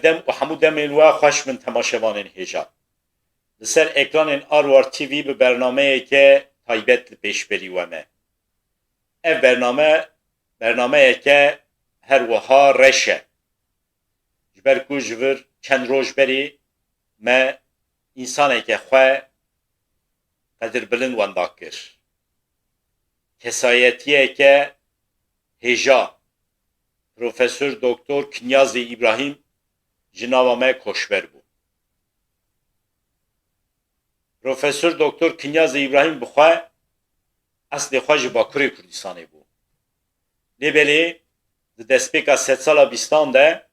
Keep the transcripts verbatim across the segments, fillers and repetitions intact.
Dem û hemû demên we xweş bin temaşevanên hêja. Li ser ekranên Arwar T V bi bernameyeke taybet li pêşberî we me. Ev bername, bernameyeke her wiha reş e. Ji ber ku ji vir çend roj berî me însaneke xwe qedirbilind wenda kir. Kesayetiyeke hêja, Profesor Doktor Kinyazî Îbrahîm ji nava me koçber bû. Profesor Doktor Kinyazî Îbrahîm bi xwe eslê xwe ji Bakurê Kurdistanê bû. Lê belê di destpêka sedsala bîstan de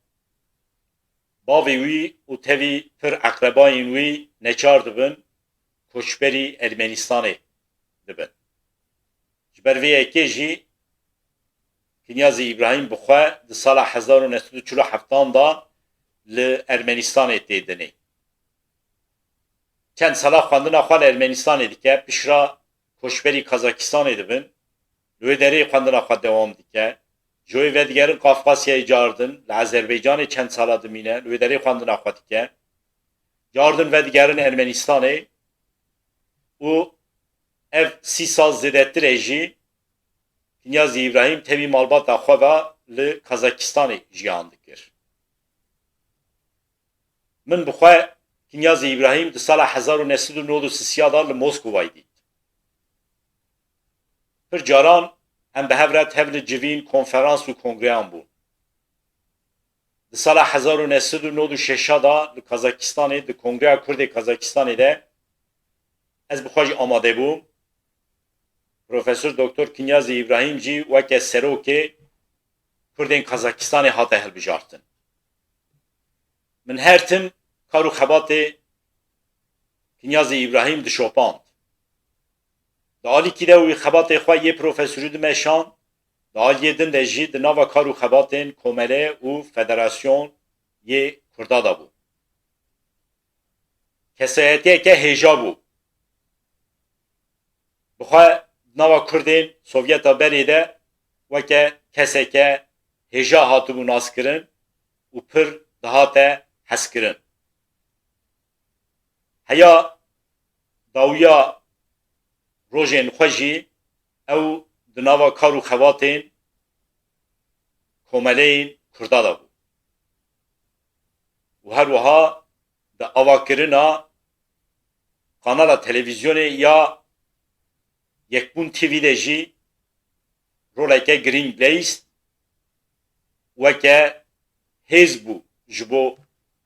bavê wî û tevî pir eqrebayên wî neçar dibin koçberî Ermenistanê dibin. Ji ber vê yekê jî Kinyazî Îbrahîm bi xwe di sala hezar û neh sed û çil û heftan de li Ermenistanê tê dinê. Çend sala xwendina xwe li Ermenistanê dike, pişra koçberî Kazakistanê dibin, li wê derê xwendina xwe dewam dike. Ji wê vedigerin Kafkasyayê cardin, li Azerbaycanê çend sala dimîne, li wê derê xwendina xwe dike. Cardin vedigerin Ermenistanê û ev sî sal zêdetir e jî Kinyazî Îbrahîm tevî malbata xwe ve li Kazakistanê jiyan dikir. Min bi xwe Kinyazî Îbrahîm di sala hezar û neh sed û nod û sisiya de li Moskovayê dît. Pir caran em bi hev re tev li civîn konferans û kongreyan bûn. Di sala hezar û neh sed û nod û şeş de li Kazakistanê, di Kongreya Kurdê Kazakistanê de ez bi xwe jî amade bûm. Profesor Doktor Kinyazî Îbrahîm jî weke serokê Kurdên Kazakistanê hate hilbijartin. Min her tim kar û xebatê Kinyazî Îbrahîm dişopand. Di alîkî de wî xebatê xwe yê profesorî dimeşand, di aliyê din de jî di nava kar û xebatên komele û federasyon yê Kurda de bû. Kesayetiyeke hêja bû. Bi xwe di nava Kurdên Sovyeta berê de weke keseke hêja hatibû naskirin û pir dihate hezkirin. Heya dawiya rojên xwe jî ew di nava kar û xebatên komeleyên Kurda de bû. Û her wiha di avakirina kanala televîzyonê ya Yekbûn T V de jî roleke girîng leyst, weke hêz bû ji bo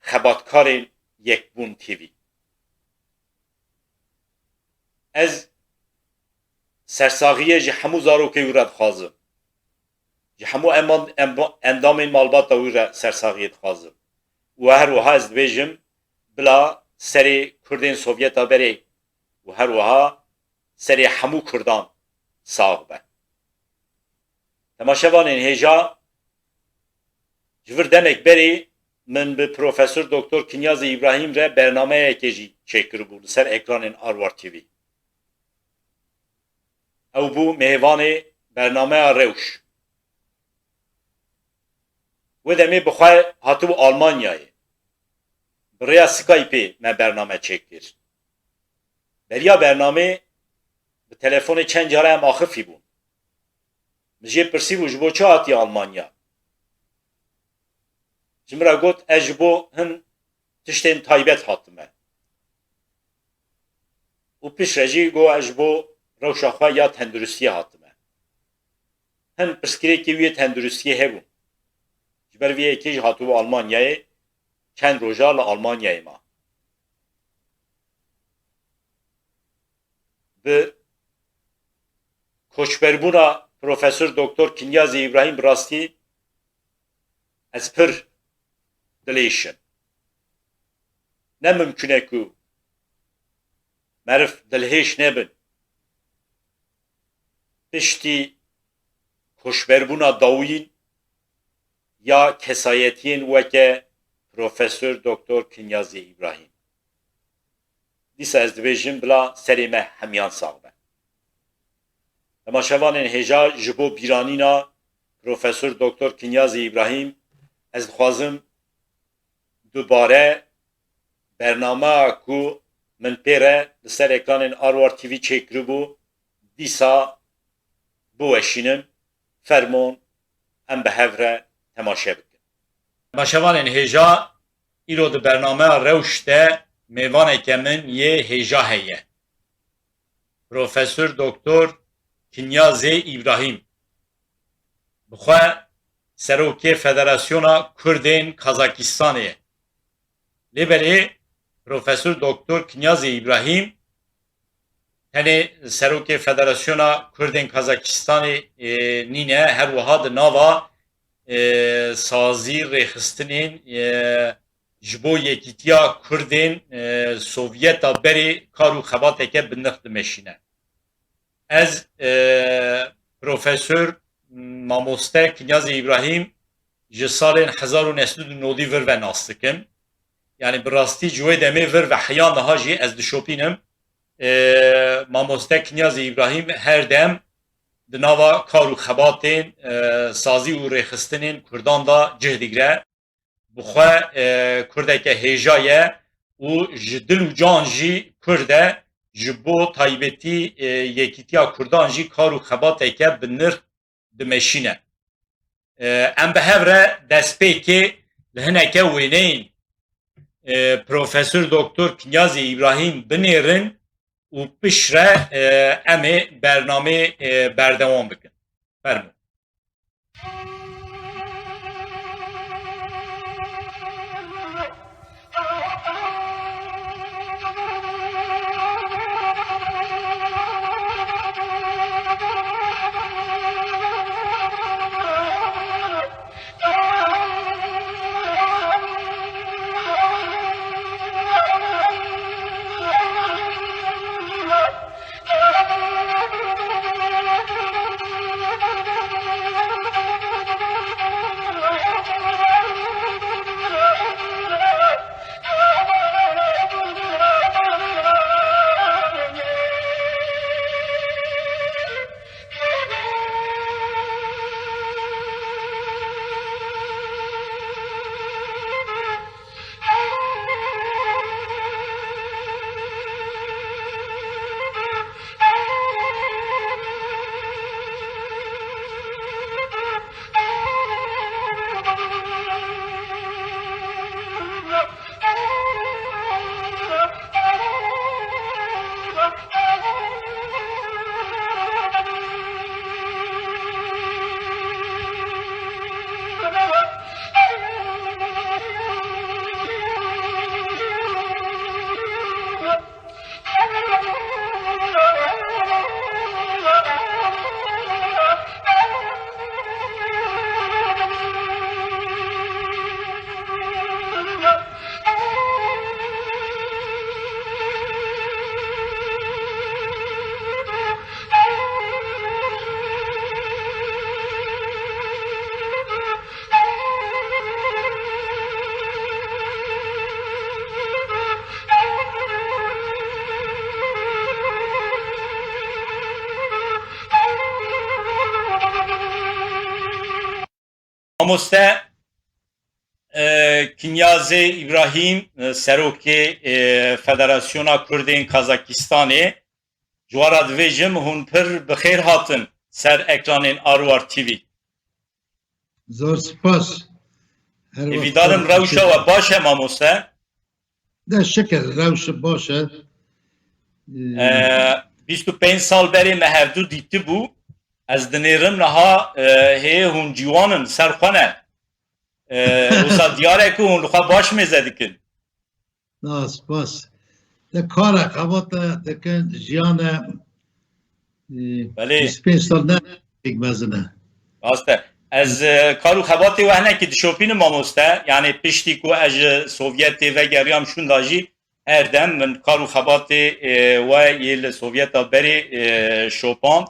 xebatkarên Yekbûn T V. Ez sersaxiyê ji hemû zarokê wî re dixwazim. Ji hemû eman-, em-, endamên malbata wî re sersaxiyê dixwazim. Û her wiha ez dibêjim, bila serê Kurdên Sovyeta berê û her wiha serê hemû Kurdan sax be. Temaşevanên hêja, ji vir demek berê min bi Profesor Doktor Kinyazî Îbrahîm re bernameyekê jî çêkiribû li ser ekranên Arwar T V. Ew bû mêvanê bernameya Rewş. Wê demê bi xwe hatibû Almanyayê. Bi rêya Skypeê me bername çêkir. Beriya bernamê bi telefonê çend cara em axifî bûn. Min jê pirsîbû, ji bo çi hatiye Almanya? Ji min re got, ez ji bo hin tiştên taybet hatime. Û piştre jî got, ez ji bo rewşa xwe ya tenduristiyê hatime. Hin pirsgirêkê wî yê tenduristiyê hebûn. Ji ber vê yekê jî hatibû Almanyayê, çend roja li Almanyayê ma. Bi koçberbûna Profesor Doktor Kinyazî Îbrahîm bi rastî ez pir dilhêş im. Ne mimkun e ku meriv dilhêş nebin piştî koçberbûna dawiyîn ya kesayetiyên weke Profesor Doktor Kinyazî Îbrahîm. Dîsa ez dibêjim, bila serê me hemiyan sax be. Temaşevanên hêja, ji bo bîranîna Profesor Doktor Kinyazî Îbrahîm, ez dixwazim Dubare bernameya ku min pê re li ser ekranên Arwar T V çêkiribû, dîsa biweşînin. Fermon, em bi hev re temaşe bikin. Temaşevanên hêja, îro di bernameya Rewş de mêvaneke min yê hêja heye. Profesor Doktor Kinyazê Îbrahîm. Bi xwe serokê Federasyona Kurdên Kazakistanê ye. Lê belê Profesor Doktor Kinyazê Îbrahîm tenê serokê Federasyona Kurdên Kazakistanê, e, nîne, her wiha di nava, e, sazî rêxistinên, e, ji bo yekîtiya Kurdên, e, Sovyeta berê kar û xebateke bi nirx dimeşîne. Ez, e, Profesor Mamoste Kinyazê Îbrahîm ji salên hezar û neh sed û nodî vir ve nas dikim. Yanî bi rastî ji wê demê vir ve heya niha jî ez dişopînim. E, Mamoste Kinyazê Îbrahîm her dem di nava kar û xebatên, e, sazî û rêxistinên Kurdan de cih digire. Bi xwe, e, Kurdeke hêja ye û ji dil û can jî Kurd e, ji bo taybetî, e, yekîtiya Kurdan jî kar û xebateke bi nirx dimeşîne. E, em bi hev re destpêkê li hineke wêneyên, e, Profesor Doktor Kinyazê Îbrahîm binêrin û piştre, e, em ê bernamê, e, berdewam bikin. Fermo. Mamoste, e, Kinyazê Îbrahîm, e, serokê, e, Federasyona Kurdên Kazakistanê, ji we re divêjim, hûn pir bi xêr hatin ser ekranên Arwar T V. Zor spas. Her Hêvîdarim rewşa we baş e, mamoste. De şikir, rewş baş e. Ee, E, bîst û pênc sal berê me hevdu dîtibû. Ez dinêrim niha, e, hê hûn ciwan in, ser xwe ne. E, wisa diyar e ku hûn li xwe baş mêze dikin. Na, spas. De kare xebata dikin, jiyane, e, Belê. Bîst pênc sal ne pêk mezin e. Rast e. Ez, e, kar û xebatê we hinekî dişopînim, mamoste. Yanî piştî ku ez ji Sovyetê vegeriyam şûnda jî her dem min kar û xebatê, e, we yê li Sovyeta berê, e, şopand.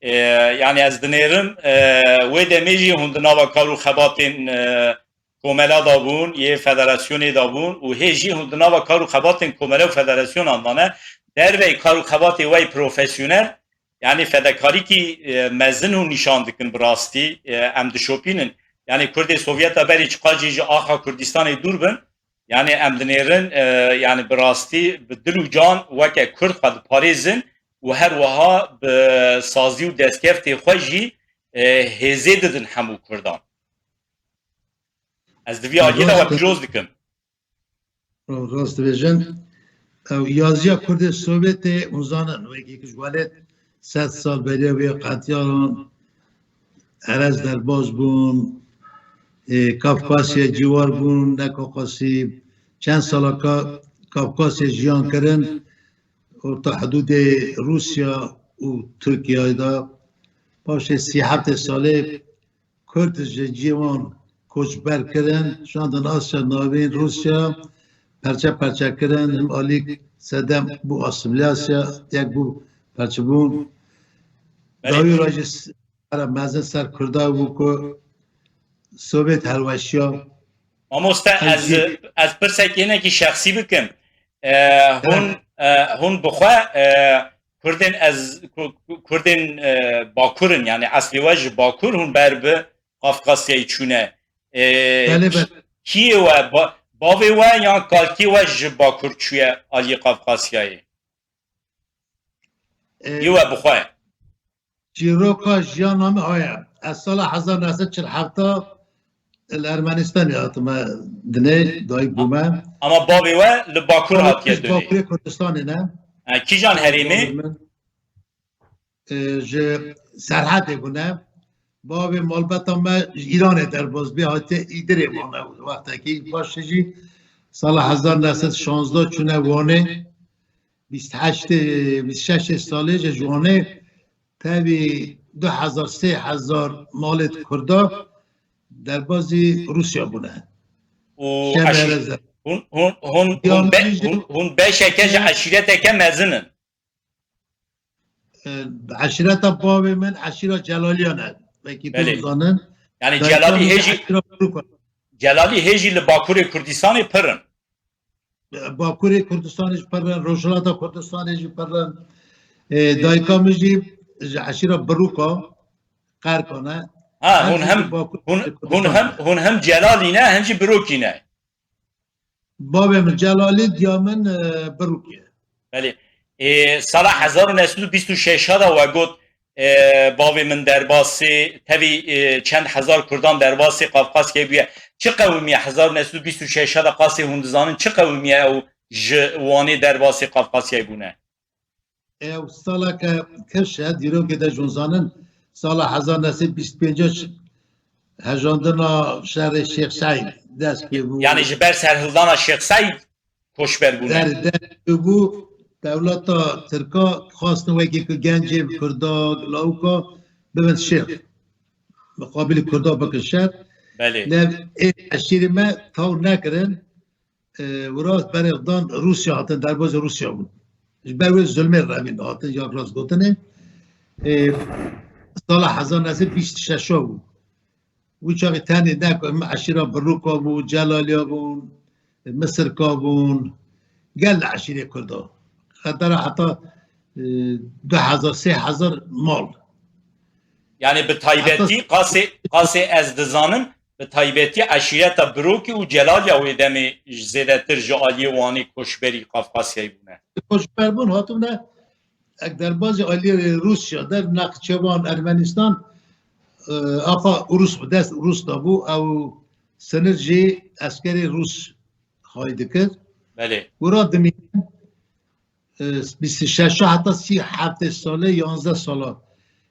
E, yanî ez dinêrim, e, wê demê jî hûn di nava kar û xebatên, e, komela de bûn, yê federasyonê de bûn û hê jî hûn di nava kar û xebatên komele û federasyonan de ne. Dervey kar û xebatê we yê profesyonel, yanî fedekarîkî, e, mezin hûn nîşan dikin bi rastî, e, em dişopînin. Yanî Kurdê Sovyeta berê çiqas jî ji axa Kurdistanê dûr bin, Yani em dinêrin, e, yani bi rastî, bi dil û can weke Kurd xwe diparêzin û her wiha bi sazî û destkeftê xwe jî, e, hêzê didin hemû Kurdan. Ez di vî aliyê de we Rast e. pîroz dikim. Rast dibêjin. Ew yaziya Kurdê Sovyetê hûn zanin, wekî ji welêt sed sal beriya wê qetiyaran erez derbas bûn, ê, Kafkasya cîwar bûn, ne Kafkasî, çend sala Ka-, Kafkasya jiyan kirin, orta hidûdê Rûsya û Tirkiyeyê de. Paşê sî heftê salê Kurd ji cî wan koçber kirin, şandin Asya Navîn, Rûsya, perçe perçe kirin, him alî sedem bû asimilyasya, yek bû perçebûn. Belê. Dawî ra jî s-, here mezin ser Kurda bû ku Sovyet helweşiya. Mamoste, Ez ez, jî ez pirsek hinekî şexsî bikim. E, hûn, e, hûn bi xwe, e, Kurdên ez, Ku-, Ku-, Kurdên, e, Bakur in, yani eslê we ji Bakur, hûn ber bi Qafqasyayê çûne. E, Belê, belê. Kî-, kî ye we, ba-, bavê we yan kalkê we ji Bakur çûye aliyê Qafqasyayê? E, Kî ye we bi xwe? Çîroka jiyana min haya. Ez sala hezar neh sed çil heft li Ermenistanê hatime dinê, dayik bûme. Ama bavê we li Bakur hatiye Bakurê dinê. Bakurê Kurdistanê ne. Ha, kîjan herêmê? Bavê min, e, ji Serhedê bûne. Bavê malbeta me ji Îranê derbas bî, hatiye Îdirê mane wextekî. Paşê jî sala hezar neh sed şazdeh çûne Wanê. Bîst heşt, bîst şeş salê ji Wanê tevî du hezar, sê hezar malê Kurda derbazî Rûsya bûne. Û Şer eşî-, hûn, hûn, hûn, hûn, be-, hûn, hûn beşeke ji eşîreteke mezin in. E, eşîreta bavê min eşîra Celaliyan e. Belkî Belê. Hûn zanin. Yani Dayika Celalî min jî hêjî, eşîra Kuruk e. Celalî hêjî li Bakurê Kurdistanê pir in. Bakurê Kurdistanê jî pir in, Rojhilata Kurdistanê jî pir in. E, dayika min jî ji eşîra Birûka, Qerkan e. Ha, hûn hem, hûn, hûn hem, hûn hem Celalî ne, hem jî Birokî ne. Bavê min Celalî, diya min, e, Birûkî ye. Belê. Ê, sala hezar û neh sed û bîst û şeş de we got, e, bavê min derbasê, tevî, e, çend hezar Kurdan derbasê Qafqasyayê bûye. Çi qewimiye hezar û neh sed û bîst û şeş de, qasê hûn dizanin, çi qewimiye ew ji Wanê derbasê Qafqasyayê bûne? Ew saleke keş e, dîrokê de jûn zanin, sala hezar neh sed bîst pênc hejandina şerê Şêx Seîd dest pê bû. Yani ji ber serhildana Şêx Seîd koçber bûne. Der, der bû, dewleta Tirka xwestin wekî ku gencê Kurda, lawika bibin şêx. Miqabilî Kurda bikin şer. Belê. Lê ê eşîrê me taw nekirin. E, wira berê dan Rûsya hatin, derbazê Rûsya bûn. Ji ber wê zulmê revîn hatin, ya rast gotinê. E, sala hezar neh sed bîst şeş bû. Wî çaxê tenê ne ku em eşîra Birûka bû, Celaliya bûn, Misirka bûn, gel li eşîrê Kurda. Xetera heta, e, du hezar, sê hezar mal. Yani bi taybetî Heta qasê, qasê ez dizanim, bi taybetî eşîreta Birokî û Celaliya wê demê zêdetir ji aliyê Wanê koçberî Qafqasyayê bûne. Koçber bûn, hatibûne, ek derbazî aliyê Rûsya der Nexçewan, Ermenistan, e, axa Rûs bi dest Rûs de bû, ew sinir jî eskerê Rûs hay dikir. Belê. Wira dimîne, e, bîst û şeş heta sî heftê salê, yanzdeh sala.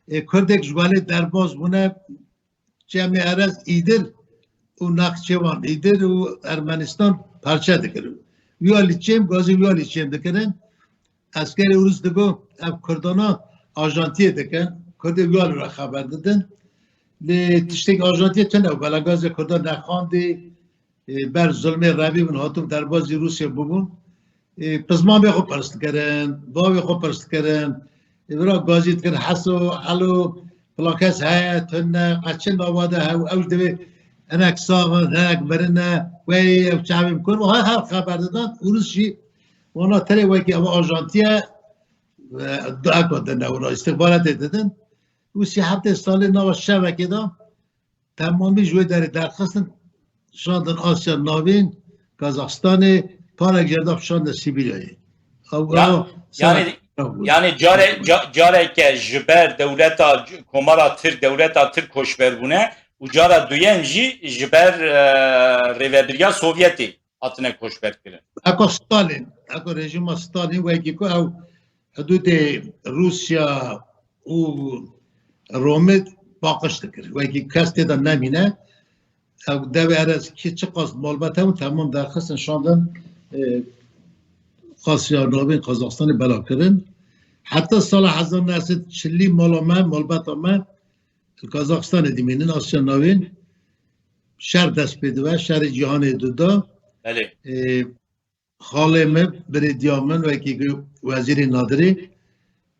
E, Kurdek ji welê derbas bûne, çemê Erez Îdir û Nexçewan Îdir û Ermenistan parçe dikirin. Wî alî çêm, gazî wî alî çêm dikirin. Eskerê Rûs digo, ev Kurdana ajantiyê dikin. Kurdê wî alî re xeber didin. Lê tiştek ajantiyê tune, belagazê Kurda nexandî, e, ber zulmê revî bûn, hatibûn derbazî Rûsya bûbûn. E, pizmamê xwe pirs dikirin, bavê xwe pirs dikirin. E, vira gazî dikirin, Heso, elo, filan kes heye, tune, qeçin nava de hew, ew ji divê hinek sax in, hinek mirin e, wey, ew çavê min kur, her, her xeber didan, Rûs jî wana terê wekî ev ajantiye, e, dua didin, ewra îstixbaratê didin. Û sî heftê salê nava şevekê de temamî ji wê derê derxistin, şandin Asya Navîn, Kazaxstanê, parek jê re da şandine Sîbîryayê. Ew, Ya- ew, yani- ew- Yani care, ca- careke ji ber dewleta Komara Tirk, dewleta Tirk koçber bûne û cara duyem jî ji ber e, rêvebiriya Sovyetê hatine koçber kirin. Eko Stalin, eko rejîma Stalin wekî ku ew hidûdê Rûsya û Romê paqij dikir. Wekî kes tê de nemîne. Ew devê erez kî çiqas malbet hebûn, temam derxistin şandin, e, Asya Navîn, Kazaxstanê bela kirin. Heta sala hezar neh sed çilî mala me, malbeta me li Kazaxstanê dimînin, Asya Navîn. Şer dest pê dibe, şerê cîhanê duda. Belê. E, xalê min, birê diya min, wekî ku wezîrê nadirê,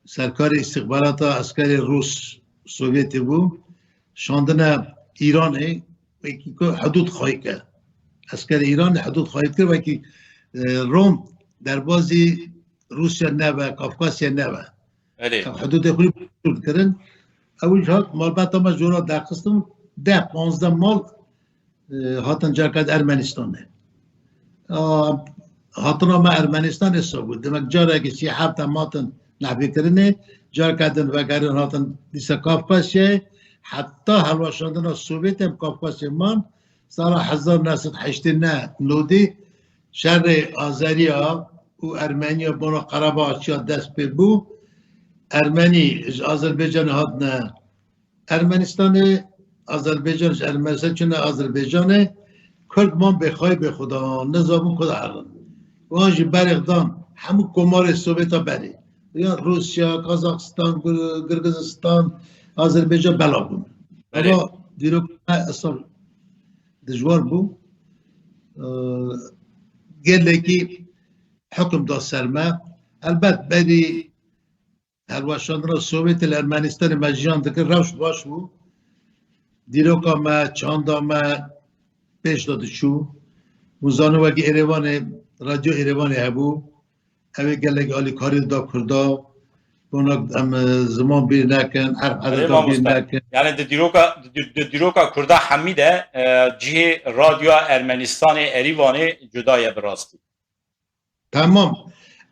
serkarê îstixbarata eskerê Rûs Sovyetê bû, şandine Îranê, wekî ku hidûd xayî ke. Eskerê Îranê hidûd xayî kir, wekî e, Rom derbazî Rûsya nebe, Kafkasya nebe. Belê. Hidûdê xwe pir dikirin. Ew jî hat malbeta me jora derxistin, deh panzdeh mal e, hatin carka di Ermenistanê. A, hatina me Ermenistanê sa bû. Demek carekî sî heft em hatin nehbîkirinê, carka din vegerin hatin dîsa Kafkasyayê, heta hilweşandina Sovyetê em Kafkasyayê man, sala hezar neh sed heştê neh nodî şerê Azeriya û Ermeniya bona Qerebaxçiya dest pê bû. Ermenî ji Azerbaycanê hatine Ermenistanê, Azerbaycan ji Ermenistan çûne Azerbaycanê, Kurd man bêxayî bêxudan, nizabûn ku diherin. Wan jî berêx dan hemû komarê Sovyeta berê. Ya Rûsya, Kazaxstan, Gir- Girgizistan, Azerbaycan bela bûn. Belê. Ama dîrok me esal dijwar bû. Ee, gelekî hukm da ser me. Elbet berî Hilweşandina Sovyetê li Ermenistanê me jiyan dikir, rewş baş bû. Dîroka me, çanda me pêş de diçû. Hûn zanin wekî Êrêvanê, Radyo Êrêvanê hebû. Ew ê gelek alîkarî da Kurda. Bona em e, ziman bîr nekin, erf Erê edeta bîr mamoste. Nekin. Yani di dîroka di, di dîroka Kurda hemî de e, cihê Radyoya Ermenistanê Erîvanê cuda ye bi rastî. Tamam.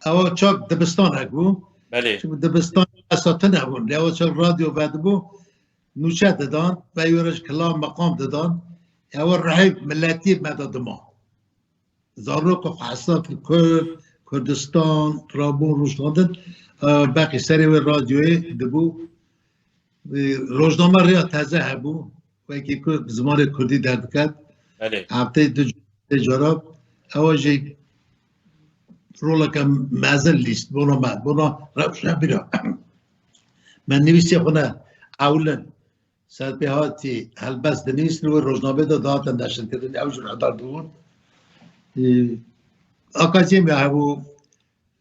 Ewa çak dibistanek bû. Belê. Çimkî dibistan esa tune bûn. Lê ewa çak radyo vedibû, nûçe didan, veyora ji kilam meqam didan. Ewa rihê miletî me de dima. Zarok xwe hesab Kurd, Kurdistan, rabûn, rûştandin, e, beqî serê wê radyoyê dibû. E, rojname rêya teze hebû. Wekî ku bi zimanê Kurdî derdiket. Belê. Hefteyê du cara ewa jî roleke mezin lîst bona me, bona rewşenbîra. Me nivîsê xwe ne ewlin ser pê hatî helbest dinivîstin wê rojnamê de dihatin neşirkirin, ew jî rehber dibûn. Ee, akademiya hebû,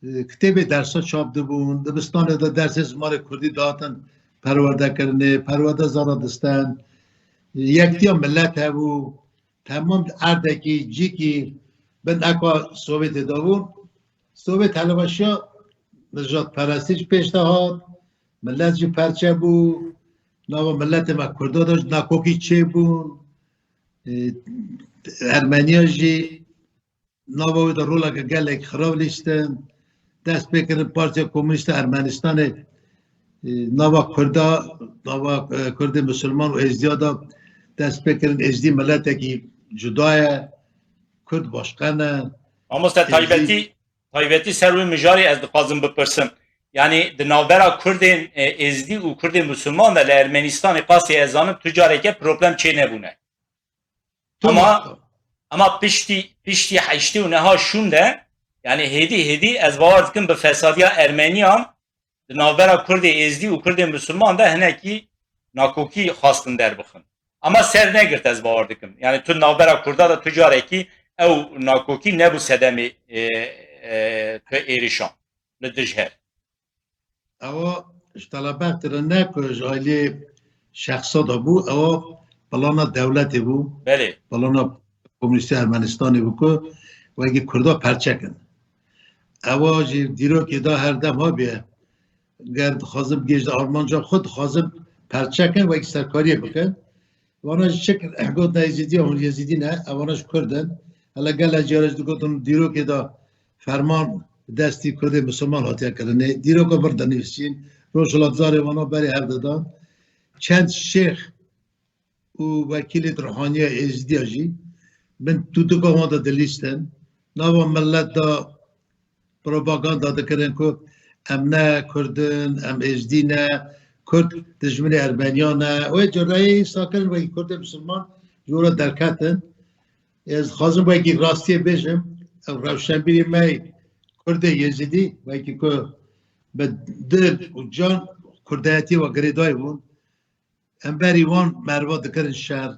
e, kitêbê dersa çap dibûn, dibistanê de dersê zimanê kurdî dihatin perwerdekirinê, perwerde zana disten, e, yektiya millet hebû, temam erdekî, cîkî bin eka Sovyetê de bû. Sovyet helweşiya nijadperestî jî pêş de hat, millet jî perçe bû, nava miletê me Kurda de jî nakokî çêbûn, e, Ermeniya jî nava wê de roleke gelek xirab lîstin, dest pê kirin Partiya Komûnîst a Ermenistanê, e, nava Kurda, nava, e, Kurdê Misilman û Êzdiya de dest pê kirin, Êzdî miletekî cuda ye, Kurd başqe ne. Mamoste, Êzdî- taybetî, taybetî ser wê mijarê ez dixwazim bipirsim. Yani di navbera Kurdên e, Êzdî û Kurdên Misilman de li Ermenistanê qasê ez zanim tu careke problem çê nebûne. Tamam. Ama, ama piştî, piştî heştê û neha şûn de, yani hêdî hêdî ez bawer dikim bi fesadiya Ermeniyan di navbera Kurdê Êzdî û Kurdê Misilman de hinekî nakokî xwestin derbixin. Ama ser negirt ez bawer dikim. Yani tu navbera Kurda de tu carekî ew nakokî nebû sedemê e, e, tu êrişan li dij her. Ewa ji telebextê re ne ku ji aliyê şexsa de bû, ewa plana dewletê bû. Belê. Plana Komûnîstê Ermenistanê bû ku wekî Kurda perçe kin. Ewa jî dîrokê da her dem habiye. Ger dixwazin bigihîjin armanca xwe, dixwazin perçe kin, wekî serkariyê bikin. Vana jî çi kir? Got ne Êzîdiya hûn Êzîdî ne, evana ji Kurd in. Hele gelek caran jî digotin dîrokê de ferman destî Kurdê Misilman hatiye kirinê. Dîroka vir dinivîsîn, rojhilatzarê wana berê hev didan. Çend şêx û wekîlê ruhaniya Êzidiya jî bin tûtika wan de dilîstin. Nava millet de propaganda dikirin ku em ne Kurd in, em Êzdî ne, Kurd dijminê Ermeniyan e. Wê cureyê îsa kirin wekî Kurdê Misilman ji we re derketin. Ez dixwazim wekî rastiyê bêjim, ew rewşenbîrê me yê Kurdê Êzidî, wekî ku bi dil û can Kurdayetiyê we girêdayî bûn. Em berî wan merva dikirin şer,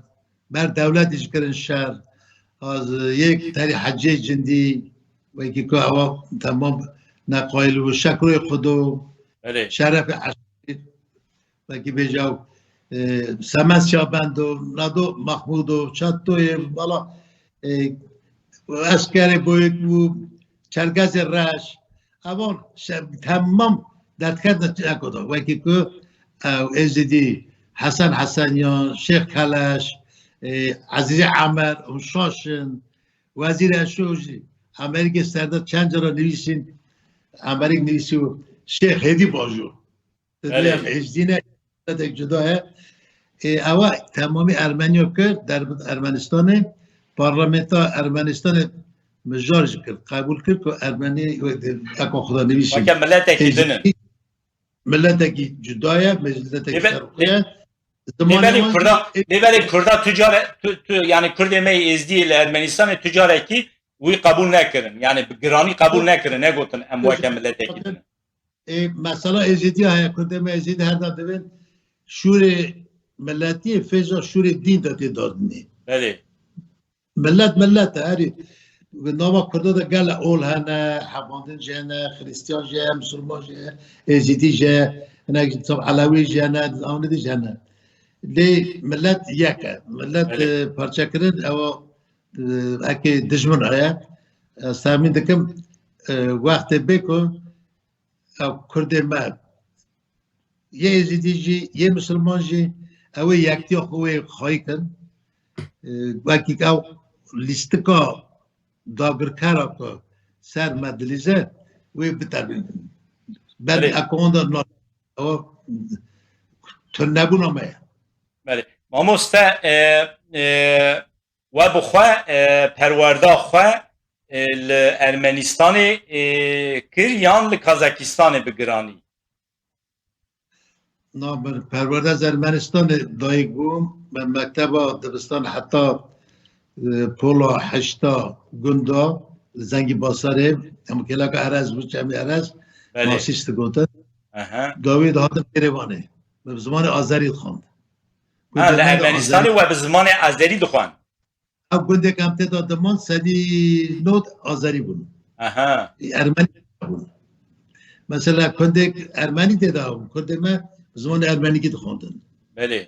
ber dewletê jî kirin şer. Az yek terî Hecê Cindî, wekî ku ewa temam neqayil bû, Şekroyê Xudo, Belê. Şerefê Eşîr, wekî bêje ew, e, Semensya Bendo, Nado Mahmûdo, Çatoyê, vala, e, Eskerê Boyik bû, Çerkezê Reş, evan şe-, temam derdketin çeko de. Wekî ku ew Êzidî, Hesen Hesenyan, Şêx Keleş, e, Ezîzê Emer, hûn şaş in. Wezîr Eşo jî Amerîkê serde çend cara nivîsîn, Amerîk nivîsî û Şêx Hêdî Bajo. Belê. Dibê em Êzdî ne, dewletek cuda ye. Ê, ewa temamî Ermeniya kir, derbit Ermenistanê, parlamenta Ermenistanê mijar jî kir, qebûl kir ku Ermenî wek de, eko xudanivîsî. Weke miletekî din in. Êzdî, miletekî cuda ye, miletekî Lê be-, serxwe ye. Lê Zimanê belê wan Kurda, jî lê belê Kurda tu care, tu, tu, yani Kurdê me yê Êzdî li Ermenistanê tu carekî wî qebûl nekirin. Yani bi giranî qebûl nekirin, negotin em weke miletekî din in. Ê, mesela Êzidiya heye, Kurdê me Êzidî her dem dibên şûrê miletiyê, fêza şûrê dîn de tê dadinê. Belê. Milet milet e, herî nava Kurda de gele ol hene, hebandin jî hene, Xristiyan jî heye, Misilman jî heye, Êzidî jî heye, hinek jî, tab, Elewî jî hene, Amidî jî hene. Lê milet yek e. Milet, Belê. e, parçekirin, ewa, e, eke dijmin heye. Ez temîn dikim, e, wextê bê ku ew Kurdê me, yê Êzidî jî, yê Misilman jî, ew ê yektiya xwe wê xwayî kin. E, wekî ew lîstika dagirkera ku ser me dilîze, wê biterbînin. Ber Belê. Ekowan de na-, ew tunebûna me ye. Belê. Mamoste, e, e, we bi xwe, e, perwerda xwe, e, li Ermenistanê, e, kir yan li Kazakistanê bi giranî? Na, min perwerde ez Ermenistanê dayik bûm. Me mekteba dibistan heta, e, pola heşta gunda li Zengî Basarê, em kêleka Erez bû, Çemî Erez, Belê. Masîs digotin. Aha. Dawî dihatin Êrêvanê. Me bi zimanê Azerî dixwand. Ha, li Gundê me de Ermenistanê Azerî. We bi zimanê Azerî dixwand? Ev gundek em tê de diman sedî nod Azerî bûn. Aha. Ermenî bûn. Mesela gundek Ermenî tê de bûn. Kurdê me zimanê Ermenîkî dixwendin. Belê.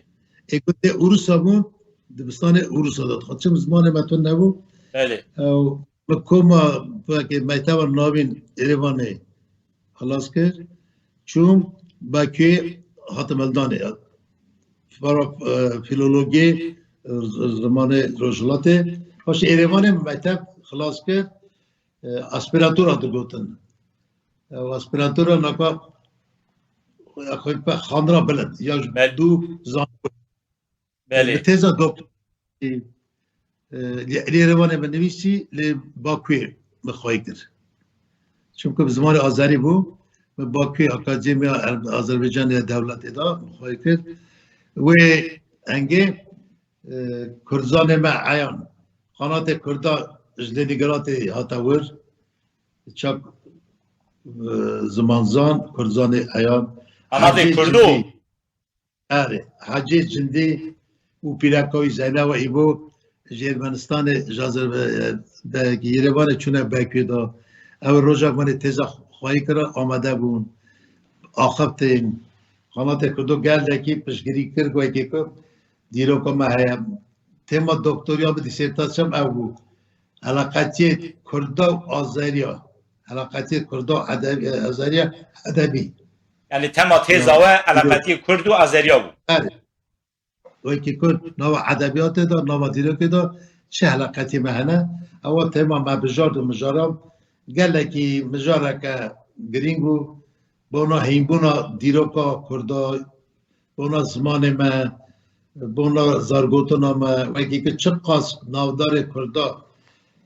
Ê gundê Ûrûsa bûn, dibistanê Ûrûsa de dixwendin. Çim zimanê me tune nebû. Belê. Ew, bi koma, belkî mekteba navîn Êrêvanê xilas kir. Çûm Bakuyê, hatim hildanê. Para, e, filologiyê, e, z-, zimanê rojhilatê. Paşê Êrêvanê mekteb xilas kir. E, aspiratora digotin. E, aspiratora naka, ya xwe pe xandina bilind. Ya ji Bel- du zan- Belê. Bi têza doktor, e, li, li Yerevanê min nivîsî, li Bakuyê min xwayî kir. Çimku bi zimanê Azerî bû, min Bakuyê Akademiya Er-, Azerbaycanê ya Dewletê de min xwayî kir. Wê engê, e, Kurdzanê me eyan, xanatê Kurda ji Lenîngradê hate wir, çak, e, zimanzan, Kurdzanê eyan. Xanatê Hecê Kurdo. Cindî. Erê, Hecê Cindî û pîreka wî Zeynewa Îbo ji Ermenistanê, ji Azerbe-, be-, Yerevanê çûne Bakuyê de. Ew rojek wanê têza xwayî kira, amade bûn. Axiftin. Xanatê Kurdo gelekî piştgirî kir, wekî ku dîroka me heye. Tema doktoriya min, dîsertasiyam ew bû. Eleqetiyê Kurda û Azeriya. Eleqetiyê Kurda û edeb-, Azeriya edebî. Yani tema têza Ya, we eleqetiyê Kurd û Azeriya bû. Erê. Wekî Kurd nava edebiyatê de, nava dîrokê de çi heleqetî me hene. Ewa tema me bijard û mijara gelekî mijareke girîng bû. Bona hînbûna dîroka Kurda, bona zimanê me, bona zargotina me, wekî ku çiqas navdarê Kurda,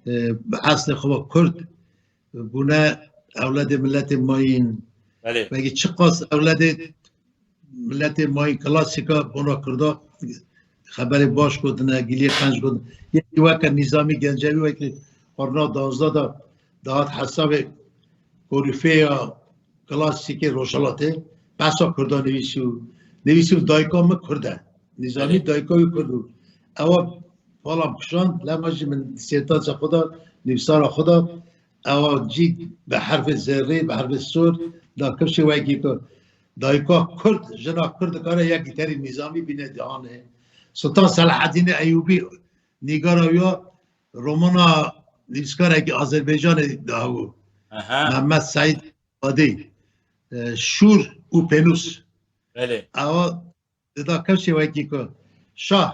e, bi eslê xwe ve Kurd bûne, ewledê miletê mayîn. Belê. Wekî çiqas ewledê miletê mayîn klasîka bona Kurda xeberê baş gotine, giliyê qenc gotine. Yekî weke Nîzamî Gencevî wekî qarna duwazdeh de dihat hesabê korîfeya klasîkê Rojhilatê behsa Kurda nivîsî û nivîsî û dayika min Kurd e. Nîzamî Belê. Dayika wî Kurd û ewa palam kişand, lema jî min dîsertaciya xwe da, nivîsara xwe da, ewa cî bi herfê zerrî, bi herfê sor da kifşê wekî ku dayika Kurd, jina Kurd dikare yekî terî Nîzamî bîne dihanê. Sultan Selahaddînê Eyûbî nîgara wî ya romana nivîskarekî Azerbaycanê dahû. Aha. Mehmet Seîd Badî, e, Şûr û Pênûs. Belê. Ewa dida kevşê wekî ku şah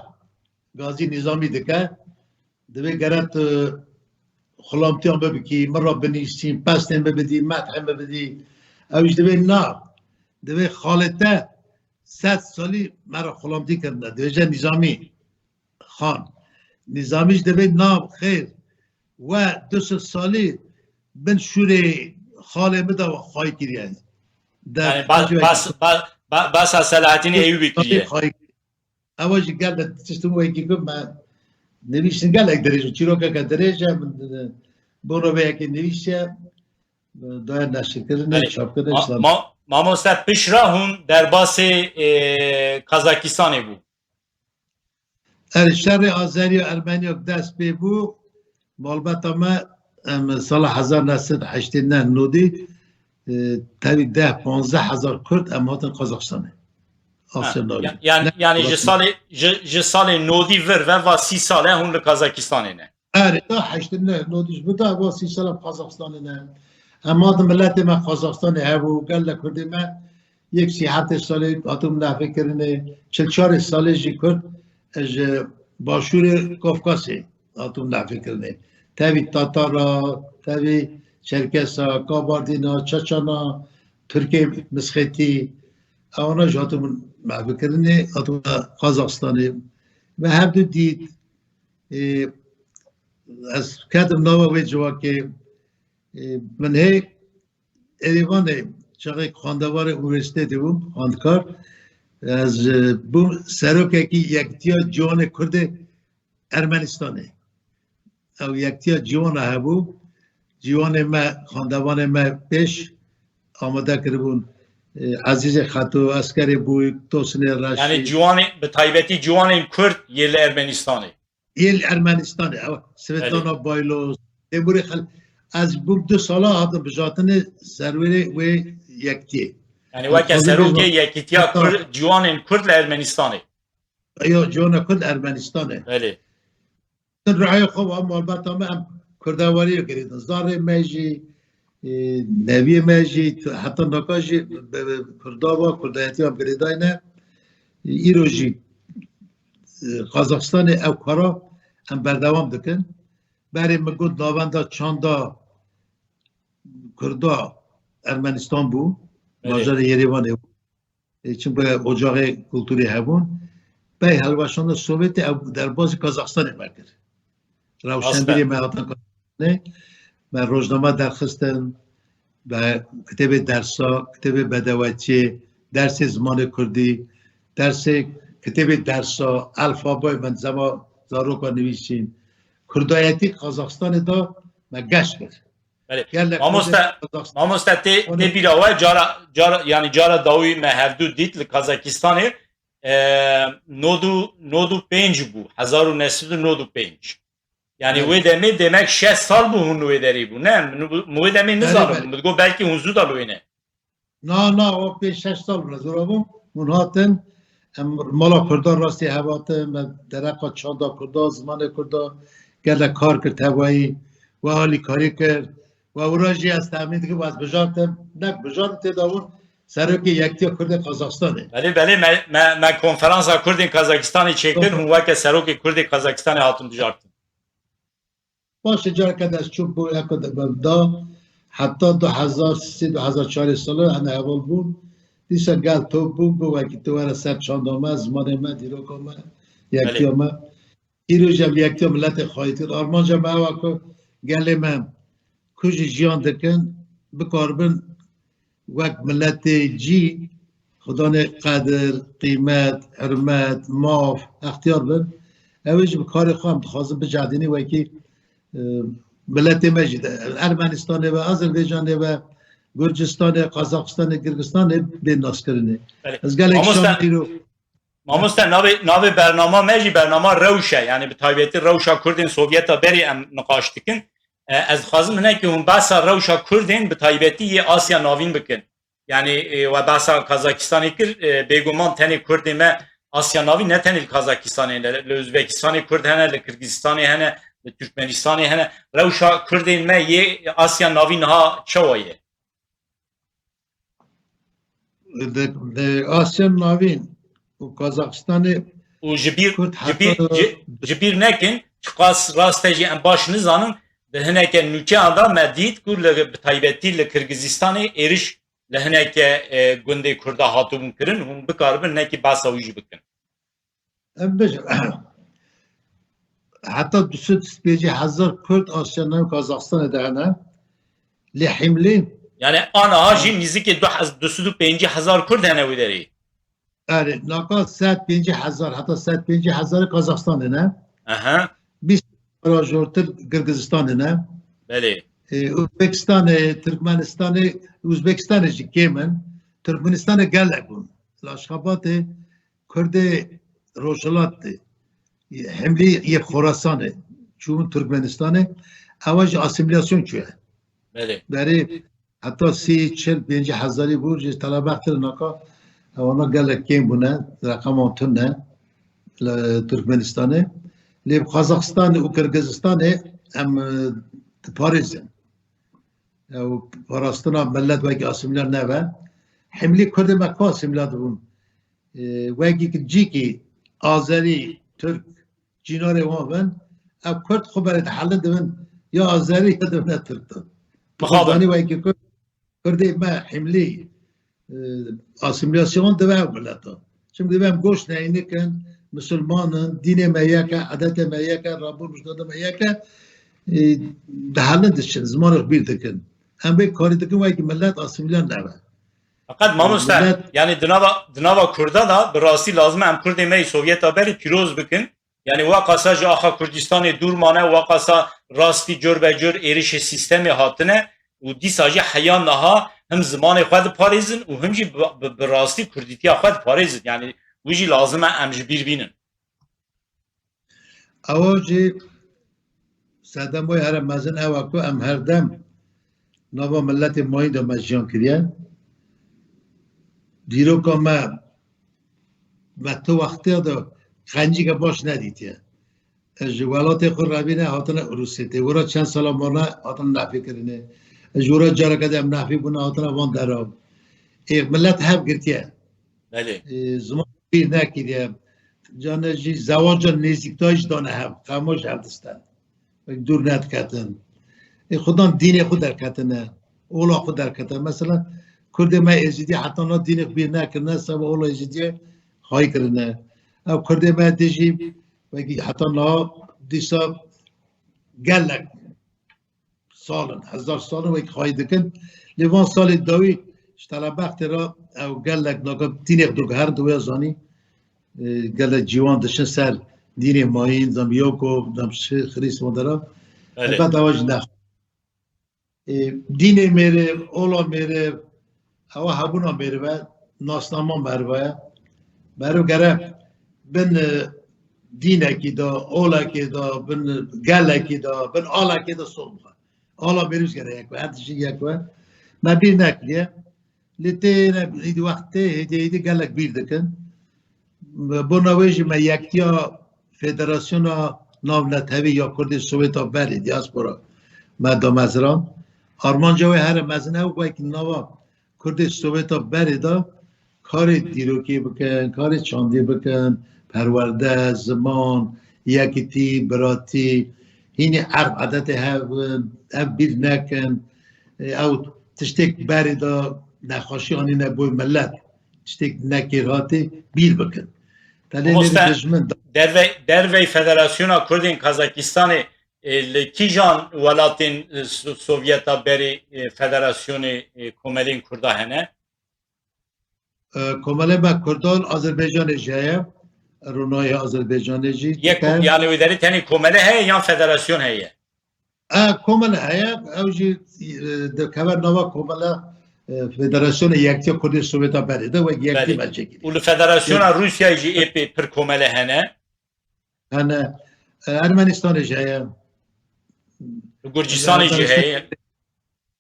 gazî Nîzamî dike, divê gere tu xulamtiyan bibikî, min re binîsîn, pestên bibidî, methên bibidî. Ew jî divê na, divê xalê te sed salî me re xulamtî kirine. Divêje Nîzamî Xan. Nîzamî jî divê na xêr we du sed salî bin şûrê xalê min de xwayî kiriye. De Yani bas, bas, bas, ba- basa Selahattin Eyyubi kiriye. Xwayî kiriye. Ewa jî gelek tiştin wekî ku me nivîsîn gelek dirêj û çîrokeke dirêj e, min, e, bo roveyekê nivîsiye, e, daye neşirkirinê, Belê. Çapkirinê, Ma- ma- Mamoste pişra hûn derbasê, e, Kazakistanê bû. Erê, şerê Azeriya Ermeniya dest pê bû, malbeta me, em, sala hezar neh sed heştê neh nodî, e, tevî deh panzdeh hezar Kurd em hatin Kazaxistanê. Ha, Asya Navîn. ya- yani, Ne yani ji Kazaxistan. salê, ji, ji salê nodî vir ve va sî sal e hûn li Kazakistanê ne. Erê, da heştê neh nodî ji vir da va sî sal em Kazaxistanê ne. Em hatin miletê me Kazaxistanê hebû, gelek Kurdê me yek sî heftê salê hatin nefê kirinê, çil çarê salê jî Kurd ji Başûrê Kafkasê hatin nefê kirinê. Tevî Tatara, tevî Çerkesa, Kabardîna, Çeçena, Tirkê Misxetî, ewana jî hatin nefê kirinê, hatin Kazaxistanê. Me hevdu dît, e, ez ketim nava wê civakê, e, min hê Erêvanê çaxê xwendevarê unîversîtetê bûm, xwendkar. Ez, e, bûm serokekî Yekitiya Ciwanê Kurdê Ermenistanê. Ew Yekitiya Ciwana hebû. Ciwanê me, xwendevanê me pêş amade kiribûn. E, Ezîzê Xeto, Eskerê Bûyik, Tosinê Reşîd. Yani ciwanê, bi taybetî ciwanên Kurd yê li Ermenistanê. Yê li Ermenistanê, ew Svetlana Belê. Baylos, Temûrê Xel-, ez bûm du sala hatim bijatinê serwerê wê yekitiyê. Yani Ez weke xwezim serokê bêjim, Yekitiya heta Kurd, ciwanên Kurd li Ermenistanê. Ya, ciwana Kurd Ermenistanê. Belê. Di rihaya xwe ve malbata me em Kurdewariyê girêdin. Zarê me jî, e, neviyê me jî, heta naka jî bi, bi Kurda ve, Kurdayetî em girêdayne. Îro jî, e, Qazaxistanê ew kara em berdewam dikin. Berê min got navenda çanda Kurda Ermenistan bû, Belê. Bajarê Yerêvanê bû. E, çimkî ocaxê kulturê hebûn. Pey hilweşandina Sovyetê ew derbazî Kazaxistanê me kir. Rewşenbîrê Rast e. me hatin Kazaxistanê. Me rojname derxistin. Be kitêbê dersa, kitêbê bedewetiyê, dersê zimanê kurdî, dersê kitêbê dersa, elfabayê me zema zaroka nivîsîn. Kurdayetî Kazaxistanê da me geş kir. Belê. Gelek Mamoste, Kurdê Kazaxstan- mamoste tê, Onu tê bîra we cara, cara, yani cara dawî me hevdû dît li Kazakistanê, e, nod û, nod û pênc bû, hezar û neh sed û nod û pênc. Yani Belê. Wê demê demek şeş sal bû hûn wê derê bû. Ne, min, min wê demê Belê, nizanim. Belê. Min digot belkî hûn zû da li wê ne. Na, na, o pênc şeş sal bûne zora bûm. Hûn hatin, em mala Kurdan rastî hev hatin, me dereqa çanda Kurda, zimanê Kurda gelek kar kir tevayî, we alîkarî kir. We wira jî ez tehmîn dikim, ez bijartim. Nek bijartim tê de bûn, serokê Yektiya Kurdê Kazaxistanê. Belê, belê, me, me, me konferansa Kurdên Kazakistanê çêkir, Konfer- hûn weke serokê Kurdê Kazakistanê hatin bijartin. Baş e, careke dest çûk bû, eko de, da heta du hezar sê, du hezar çarê sala hene heval bûn. Dîsa gel top bû, bû wekî tu were ser çanda me, zimanê me, dîroka me, yektiya me. Îro jî em yektiya miletê xwayî dikir. Armanca me ew e ku gelê me ku jî jiyan dikin, bikaribin wek miletê cî xudanê qedir, qîmet, hurmet, maf, extiyar bin. Ew ê jî bi karê xwe em dixwazin bicehdînî wekî, e, miletê me jî de Ermenistanê ve, Azerbaycanê ve, Gurcistanê, Qazaxistanê, Girgistanê bê naskirinê. Belê. Ez gelek Mamoste, şan îro Mamoste, navê, navê bernama me jî bernama rewş e. Yani bi taybetî rewşa Kurdên Sovyeta berê em niqaş dikin. E, ez dixwazim hinekî hûn behsa rewşa Kurdên bi taybetî yê Asya Navîn bikin. Yani, e, we behsa Kazakistanê kir, e, bêguman tenê Kurdê me Asya Navîn ne tenê li Kazakistanê, li, li Uzbekistanê Kurd hene, li Kirgizistanê hene, li Türkmenistanê hene. Rewşa Kurdên me yê Asya Navîn niha çawa ye? Di, di Asya Navîn û Kazaxistanê Û ji bîr, Kurd ji bîr, heta ji, ji bîr nekin, çiqas rast e jî em baş nizanin, di hineke nûçeyan de me dît ku li, bi taybetî li Kirgizistanê êriş li hineke, e, gundê Kurda hatibûn kirin, hûn bikaribin hinekî behsa wî jî bikin. Em bêjin, heta du sed û pêncî hezar Kurd Asya Navîn Kazaxistanê de hene. Lê Himlî Yani aniha jî nîzikê du hez-, du sed û pêncî hezar Kurd hene wî derê. Erê, naka sed pêncî hezar, heta sed pêncî hezar Kazaxistanê ne. Aha. Bîst hezar jortir Girgizistanê ne. Belê. E, Uzbekistanê, Türkmenistanê, Uzbekistanê jî kêm in. Türkmenistanê gelek bûn. Li Aşxabatê Kurdê Rojhilat de, Himlî yê Xorasanê, çûbûn Türkmenistanê, ewa jî asîmîlasyon çûye. Belê. Berê heta sî, çil, pêncî hezarî bû, ji telebextir naka, ewana gelek kêm bûne, reqeman tune li Türkmenistanê. Lê bi Qazaxistanê û Kirgizistanê em, e, diparêzin. Ew parastina millet wekî asîmîle nebe. Himlî Kurdê me ku asîmîle dibûn. E, wekî cîkî Azerî, Tirk, cînarê wan bin, ev Kurd xwe berê dihelin dibin ya Azerî ya dibine Tirk de. Mixabin. Zanî wekî Kurd, Kurdê me Himlî, e, asîmîlasyon dibe ev mileta. Çimkî dibe em goş neynikin, misilman in, dînê me yek e, edetê me yek e, rabûn rûjdana me yek e, e, dihelin diçin, zimanê xwe bîr dikin. Em vê karî dikin wekî millet asîmîle nebe. Feqet mamoste, Millet yani di nava, di nava Kurda da bi rastî lazim e em Kurdê me yê Sovyeta berê pîroz bikin. Yani waqasa ji axa Kurdistanê dûr mane, waqasa rastî cor be cor êrişê sîstemê hatine û dîsa jî heya niha him zimanê xwe diparêzin û him jî bi, bi, bi rastî Kurdîtiya xwe diparêzin. Yani wî jî lazim e em ji bîr bînin. Ewa jî sedemoyê here mezin ew e ku em herdem nava miletê mayîn de me jiyan kiriye. Dîroka me, me tu wextiya de qencîke baş nedîtiye. Ez ji welatê xwe revîne hatine Rûsê. Tê wira çend sala mane hatine nefî kirinê. Ez ji wira careke de em nefî bûne hatine van dera. Ê, milet hev girtiye. Belê. Ê, ziman bîr nekiriye. Cane jî zewaca nêzîktayî jî dane hev. Qewma ji hev disten. Wek dûr nediketin. Ê, xudan dînê xwe derketine. Ola xwe derkete. Mesela Kurdê me Êzîdî heta niha dînê xwe bîr nekirine, seba ola Êzîdiyê xwayî kirine. Ev Kurdê me dê jî wekî heta niha dîsa gelek sal in, hezar sal in wekî xwayî dikin. Lê van salê dawî ji telebextê re ew gelek naka dînê xwe digiherin, di wê zanî, e, gelek cîwan diçin ser dînê mayîn, zam Yoko, zam Şêx Xirîs wan dera. Belê. Elbet ewa jî nex. E, dînê mêriv, ola mêriv, ewa hebûna mêriv e, nasnama meriv e. Meriv gere bin, e, dînekî de, olekê de, bin gelekî de, bin alekê de sol bixe. Ala mêriv jî gere yek be, her tiştî yek be. Me bîr nekiriye. Lê tê ne, êdî wext tê, hêdî hêdî gelek bîr dikin. Bona wê jî me yektiya Federasyona Navnetewî ya Kurdê Sowêta Berê, diaspora, me dameziran. Armanca wê here mezin ew wekî nava Kurdê Sowêta Berê de karê dîrokê bikin, karê çandî bikin, perwerde, ziman, yekitî, biratî, Hînî erf edetê hev, ev bîr nekin. E, ew tiştêk berê de nexweşî anîne boy millet. Tiştêk nekêr hatê bîr bikin. Tenê Mamoste, nêrî dijmin da- dervey, dervey Federasyona Kurdên Kazakistanê, e, li kîjan welatên, e, So-, Sovyeta berê, e, federasyonê, e, komelên Kurda hene? E, komelê me Kurdan Azerbaycanê jî heye. Ronahî Azerbaycanê jî Yek, dike. Yani wê derê tenê komele heye yan federasyon heye? E, komele heye. Ew jî, e, dikeve nava komele, e, Federasyona Yektiya Kurdê Sovyeta berê de wek yektî Belê. Mercekî. Û li Federasyona Rûsyayê jî ê pê pir komele hene. Hene, e, Ermenistanê jî heye. Li Gurcistanê jî Ermenistan- heye.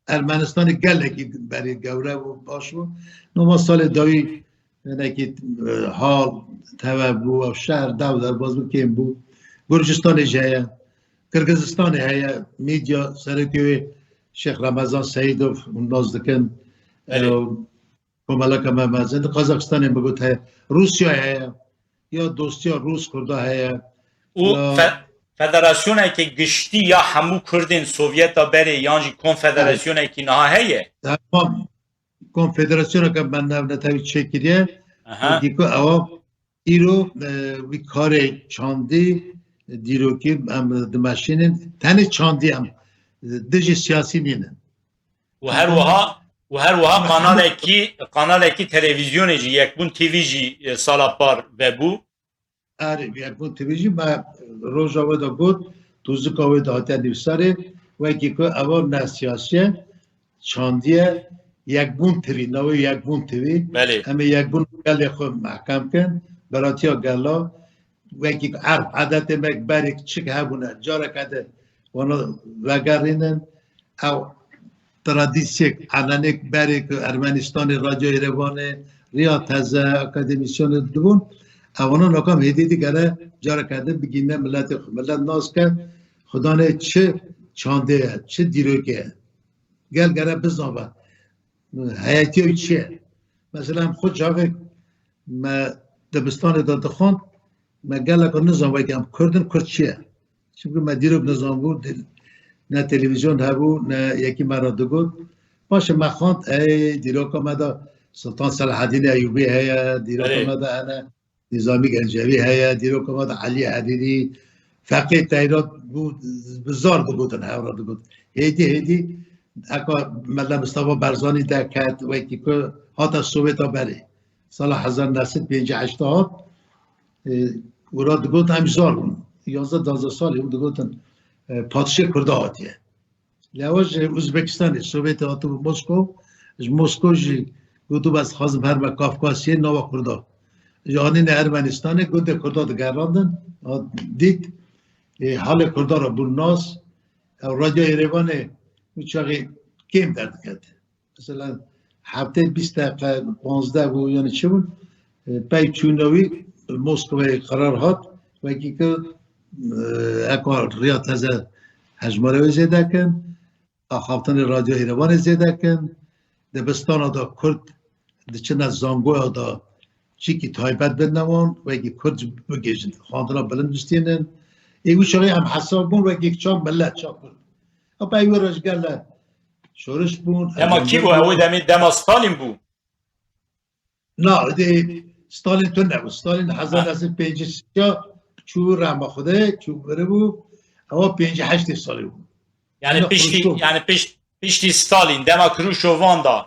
Ermenistanê gelekî berê gewre bû, baş bû. Nova salê dawî hinekî, e, hal teve bû, ew şehr dew derbaz bû, kêm bû. Gurcistanê jî heye. Qirgizistanê heye. Medya serokê wê Şêx Remezan Seîdov hûn nas dikin. Belê. E, komeleka me mezin. Di Kazakistanê min got heye. Rûsya heye. Ya dostiya Rûs Kurda heye. Û Ya fe-, federasyoneke giştî ya hemû Kurdên Sovyeta berê yan jî konfederasyonekî niha heye? Tamam. Konfederasyoneke me navnetewî çêkiriye. Aha. Wekî ku ewa îro, e, wî karê çandî, dîrokî em dimeşînin. Tenê çandî em, e, dijî siyasî nînin. Û her wiha, û her wiha kanalekî, kanalekî televîzyonê jî, Yekbûn T V jî, e, sala par vebû. Erê, Yekbûn T V jî me roja wê de got, tûzika wê de hatiye nivîsarê, wekî ku eva ne siyasî ye, çandî ye, Yekbûn T V, navê Yekbûn T V. Belê. Em ê Yekbûn gelê xwe mehkem kin, beratiya gela, wekî erf edetê me berê çik hebûne, careke de wana vegerînin. Ew tradisyek, enenêk berê ku Ermenistanê, Radyo Yerevanê, Riya Teze, akademîsyenê dibûn, ewana nakam hêdî digere careke din bigîne miletê xwe. Milet nas ke Xudanê çi çandê ye, çi dîrokê ye. Gel gere bizanbe. Heyetiya wî çi ye? Mesela em xwe çaxê me dibistanê de dixwend, me geleka nizan weke em Kurd in, Kurd çi ye? Çimkî me dîrok nizanbû, di-, ne televîzyon hebû, ne yekî me re digot. Paşê me xwend, ey, dîroka me de Sultan Selahedîn Eyûbî heye, dîroka Erê. me de hene Nîzamî Gencevî heye, dîroka me de Elî Herîrî, Feqî Teyrat bû, bi zar digotin, hev re digot. Hêdî, hêdî, eka Mela Mistefa Barzanî derket, wekî ku hate Sowêta berê. Sala hezar neh sed pêncî heşt hat, e, wira digot em zar bûn. Yanzdeh duwazdeh salî hûn digotin, e, padişê Kurda hatiye. Lê ew ji Uzbekistanê, Sovyetê hatibû Moskow, ji Moskow jî gotibû, ez dixwazim herime Kafkasyê, nava Kurda. Ji anîne Ermenistanê, gundê Kurda digerandin, hat dît, ê, halê Kurda re bûn nas, ew Radyo Yerevanê wî çaxê kêm derdiket. Mesela heftê bîst deqe, panzdeh bû, yanî çi bûn? E, pey çûna wî Moskowê qerar hat, wekî ku, e, eka Riya Teze hejmara wê zêde kin, axaftinê Radyo Yerevanê zêde kin, dibistana de Kurd diçine zangoya de çîkî taybet bidine wan, wekî Kurd bigihîjin, xwendina bilind bistînin. Ê wî çaxê em hesab bûn wekî çav milet, çav Kurd. Heta ew rojgele şoriş bûn. Dema kî bû? Ew demê dema Stalin bû. Na, dê Stalin tune bû. Stalin hezar neh sed pêncî çû rehma Xwedê, çû biri bû. Ewa pêncî heştê salî bû. Yani Yine piştî, Xruşçov. Yani piş-, piştî Stalin, dema Kruşovan da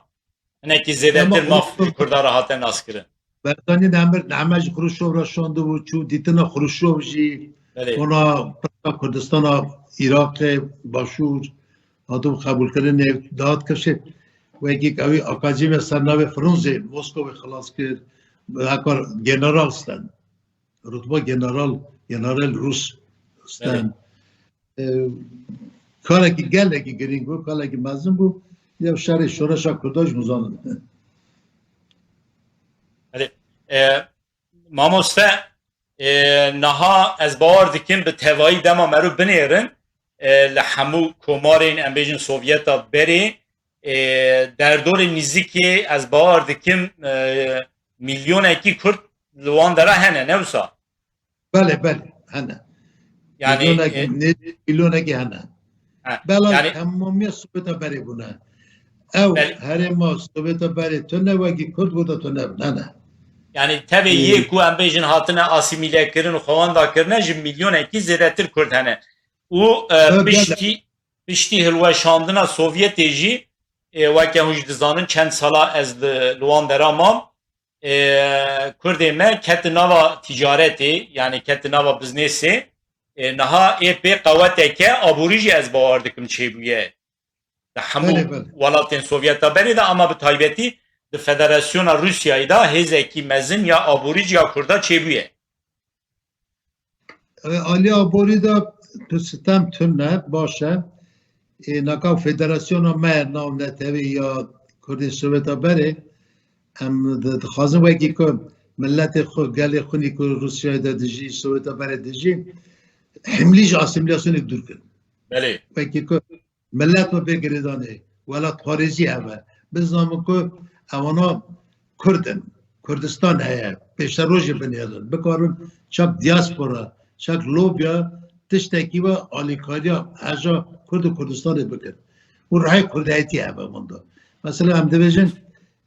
hinekî zêdetir Dema maf Xruşçov. Kurda re hate naskirin. Berzanî demir, nehme ji Xruşov re şandibû, çû dîtina Xruşov jî, Belê. Ona pirsa Kurdistana Iraqê, Başûr, hatibû qebûlkirinê, dihat kifşê. Wekî ewî akademiya ser navê Frunze Moskowê xilas kir, heka general sten. Rutba general, general Rus sten. Belê. E, karekî gelekî girîng bû, karekî mezin bû. Ya şerê şoreşa Kurda jî hûn zanin. Belê. E, mamoste, e, niha ez bawer dikim bi tevayî dema meriv binêrin, e, li hemû komarên, em bêjin, Sovyeta berê, e, derdorên nîzikê, ez bawer dikim, e, milyonekî Kurd li wan dera hene, ne wisa? Belê, belê, hene. Yani, milyonekî, e, nêzî milyonekî hene. Ha, bela yani, temamiya Soveta berê bûne. Ew herêma Soveta berê tune wekî Kurd goda tune nene. Yani tevê yê ku em bêjin hatine asîmîlekirin û xwewenda kirine ji milyonekî zêdetir Kurd hene. Û, e, piştî, piştî hilweşandina Sovyetê jî, e, weke hûn jî dizanin çend sala ez li, li wan dera mam, e, Kurdê me ketin nava ticaretê, yani ketin nava biznêsê, e, niha ê pê qeweteke aborî jî ez bawer dikim çêbûye. Di hemû welatên Sovyeta berê de, ama bi taybetî di Federasyona Rûsyayê de hêzekî mezin ya aborî ya Kurda çêbûye. E, alî aborî de tu sitem tune, baş e. Ê, naka federasyona me navnetewî ya Kurdên Soveta berê, em di-, dixwazin wekî ku miletê xwe, gelê xwinî ku Rûsyayê de dijî, Soveta berê dijî, himlî ji asîmîlasyonê dûr kin. Belê. Wekî ku milet me bê girêdanê, welatparêzî hebe. Bizanin ku ewana Kurd in, Kurdistan heye, pêşerojê binêrin, bikarin çak diaspora, çak lobya, tiştekî ve alîkariya heja Kurd û Kurdistanê bikin. Û rihê kurdayetî hebe wenda. Mesela em dibêjin,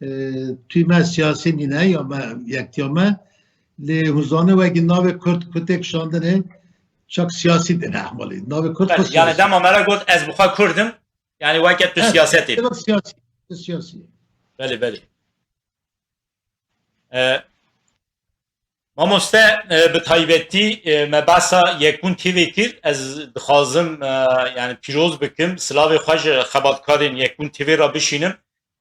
e, tûy me siyasî nîne ya me, yektiya me, lê hûn zanin wekî navê Kurd ku tê kişandinê, çak siyasî dine ehmalî. Navê Kurd xwe siyasî. Yani dema me re got ez bi xwe Kurd im, yani weke tu siyasetê. Siyasî, tu siyasî. Belê, belê. E, mamoste, e, bi taybetî, e, me behsa Yekbûn T V kir. Ez dixwazim, e, yani pîroz bikim. Silavê xwe ji xebatkarên Yekbûn T V re bişînim.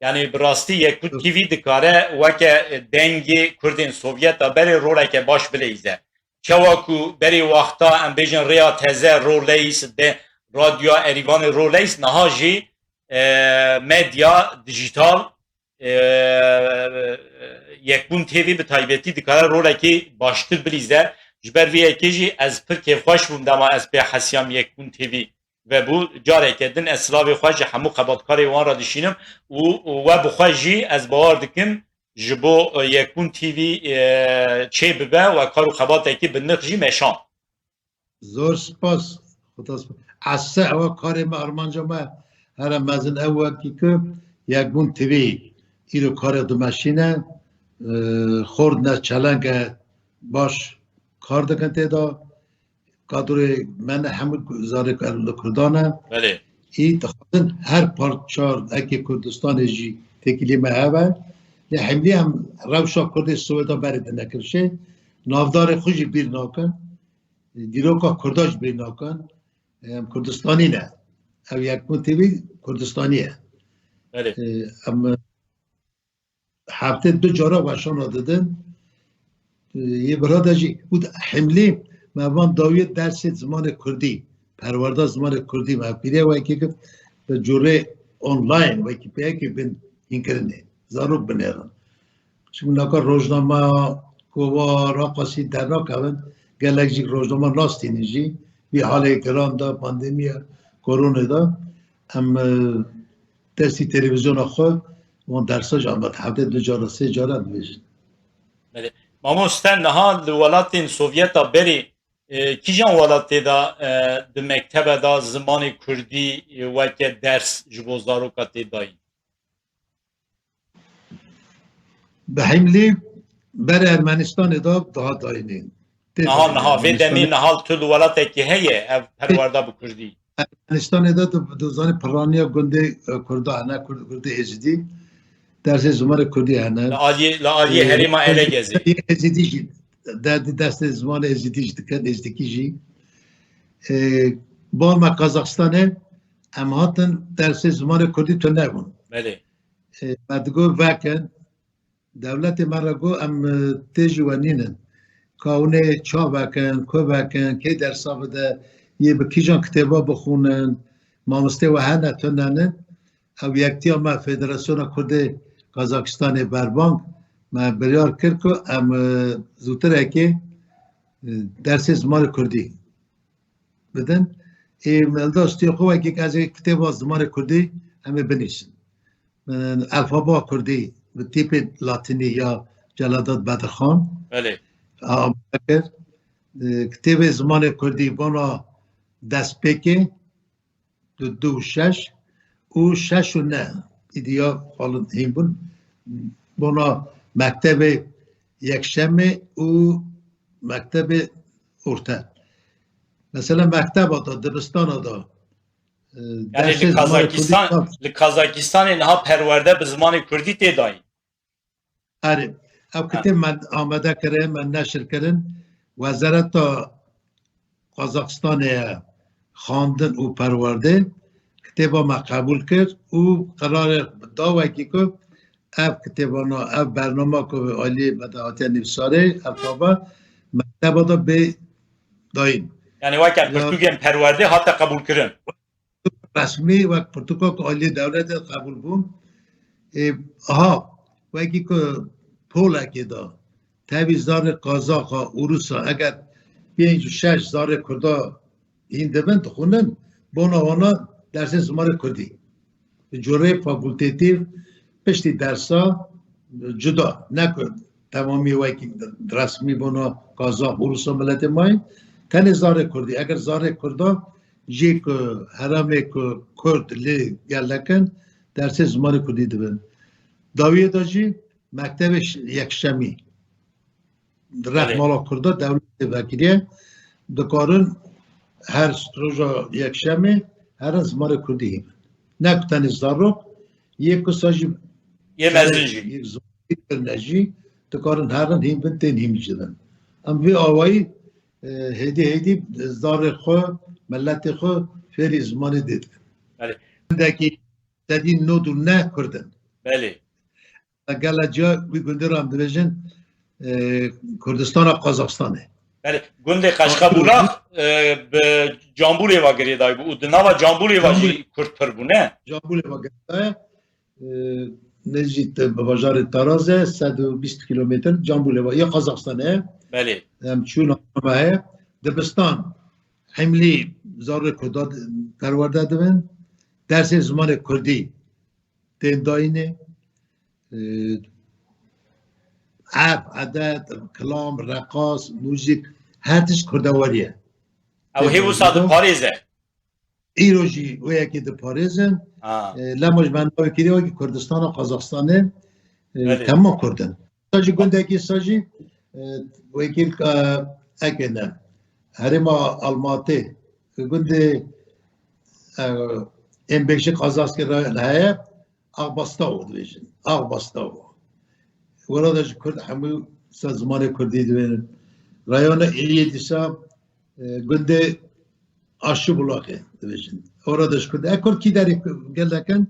Yani bi rastî Yekbûn T V dikare weke dengê Kurdên Sovyeta berê roleke baş bileyze. Çawa ku berê wexta em bêjin rêya teze Rolex, de radyoya Erîvanê Rolex, niha jî, e, medya dijîtal, e, Yekbûn T V bi taybetî dikare rolekî baştir bilîze. Ji ber vê yekê jî ez pir kêfxweş bûm dema ez pê hesiyam Yekbûn T V vebû. Careke din ez silavê xwe ji hemû xebatkarê wan re dişînim û, û we bi xwe jî ez bawer dikim ji bo, e, Yekbûn T V, e, çê bibe we kar û xebatekî bi nirx jî meşand. Zor spas. Xuda spas. Ese ewa karê me, armanca me here mezin ew wekî ku Yekbûn T V îro karê dimeşîne, e, xort ne çelenge baş kar dikin tê de. Kadroyê me ne hemû zarê li Kurdan e. Belê. Î dixwazin her parça eke Kurdistanê jî têkilî me hebe. Lê hemlî em rewşa Kurdê Swêda berê dine kirşê. Navdarê xwe jî bîr nakin. Dîroka Kurda jî bîr nakin. Em Kurdistanî ne. Ev Yekbûn T V Kurdistanî ye. Belê. Em heftê du cara weşana didin. Yê bira de jî û hemlî me van dawiyê dersê zimanê Kurdî, perwerda zimanê Kurdî me pîrê wekî kir bi curê online wekî peyekê bin hînkirinê. Zarok binêrin. Çimkî naka rojnama, kova, raqasî dernakevin, gelek jî rojnama nastînin jî. Vî halê giran de, pandemiya koronê de, em, e, destî televîzyona xwe wan dersa jî amet. Heftê du cara, sê cara dibêjin. Belê. Mamoste, niha li welatên Sovyeta berê, e, kîjan welatê de, e, di mektebe de zimanê Kurdî, e, weke ders ji bo zaroka tê dayîn? Bi hemlî berê Ermenistanê de daha dayînê. Niha, niha, vê demê niha tu li welatekî heye ev perwerda bi Kurdî? Ermenistanê de tu, tu zanî piraniya gundê, e, Kurda hene, Kurd, Kurdê Êzidî. Dersê zimanê Kurdî hene. Li aliyê, li aliyê, e, herêma Elegezê. Êzidî jî, de, de, dersê zimanê Êzidî jî dikin, Êzidîkî jî. E, ba me Kazaxistanê, em hatin dersê zimanê Kurdî tune bûn. Belê. E, me digot vekin, dewletê me re got, em, e, tê jî we nînin. Ka hûn ê ça vekin, ku vekin, kê dersa bide, yê bi kîjan kitêba bixwînin, mamostê we hene tune nin. Ew yektiya me Federasyona Kurdê Kazakistanê berbang, me biryar kir ku em, e, zûtirekê, e, dersê zimanê Kurdî bidin. Ê, me li da stûyê xwe wekî ez ê kitêba zimanê Kurdî em ê binivîsin. Min elfaba Kurdî bi tîpê latînî ya Celadet Bedirxan, belê, amade kir. e, kitêbê zimanê kurdî bona destpêkê, du, du û şeş û şeş û neh, îdiya xalin hîn bûn, bona mektebê yekşemê û mektebê orte. Mesela mekteba da, dibistana da, e, Yani li dersê zimanê kurdî Kazakistan, li Kazakistanê niha perwerde bi zimanê kurdî tê dayîn? Erê, ev Ha. kitêb me amade kirin, me neşir kirin. Wezareta Qazaxistanê ye xwendin û perwerdê kitêba me qebûl kir û qerarê da wekî ku ev kitêbana, ev bernama ku aliyê me de hatiye nivîsarê, elfabe, mekteba de bê dayîn. Yani weke Ya- pirtûkên perwerdê hate qebûlkirin. Resmî wek pirtûka ku aliyê dewletê qebûl bûn. Ê, aha, wekî ku polekê de tevî zarê qazaxa û rûsa eger pênc û şeş zarê kurda hîn dibin, dixwînin, bona wana dersê zimanê kurdî. Bi coreyê fakultetîf piştî dersa cuda, ne ku temamî wekî resmî bona qazax û rûsa miletê mayî, tenê zarê kurdî. Eger zarê kurda jê ku heremê ku kurd lê gelek in, dersê zimanê kurdî dibin. Dawiyê de jî mektebê ş-, yekşemî. Reh Belê. mala kurda dewletê vekiriye. Dikarin her roja yekşemê herin zimanê kurdî hîn bin. Ne ku tenê zarok, yê ku sa jî Yê mezin jî. yek zor kirine jî, dikarin herin hîn bin, tên hîn jî bin. Em vê awayî, e, hêdî hêdî zarê xwe, miletê xwe fêrî zimanê dê dikin. Belê. Gundekî sedî nod û neh kurd in. Belê. Gela ciya wî gundê re em dibêjin, e, Kurdistana Qazaxstanê. Belê, gundê Qeşqebûlax, e, bi Cambûlê ve girêdayî bû û di nava Cambûlê ve Cambûlê. jî kurd pir bû, ne? Cambûlê ve girêdayî, e, nêzî te-, bi bajarê Taraz e, sed û bîst kilometr Cambûlê ve, ya Qazaxstanê. Belê. Em çûn heye, dibistan, hemlî zarê kurda perwerde dibin, dersê zimanê kurdî tên dayînê, e, erf, edet, kilam, reqas, muzîk, her tişt kurdeweriye. Ew hê wisa diparêze. Îro jî wê yekê diparêzin. Ha. E, lema ji me navê kiriye wekî Kurdistana Qazaxstanê, e, Belê. temam kurdin. Sa jî gundekî sa jî, e, wekî, e, ekê ne. Herêma Almatê, gundê, e, ên bêşî Qazaxê re heye, Axbastawo dibêjin. Axbastawo. Wela de ji kurd hemû sa zimanê kurdî dibêjin. Rayona Êliyê dîsa, e, gundê Aşibulaxê dibêjin. Ora de ji kurd. E, kurd kî derê gelek in, Yani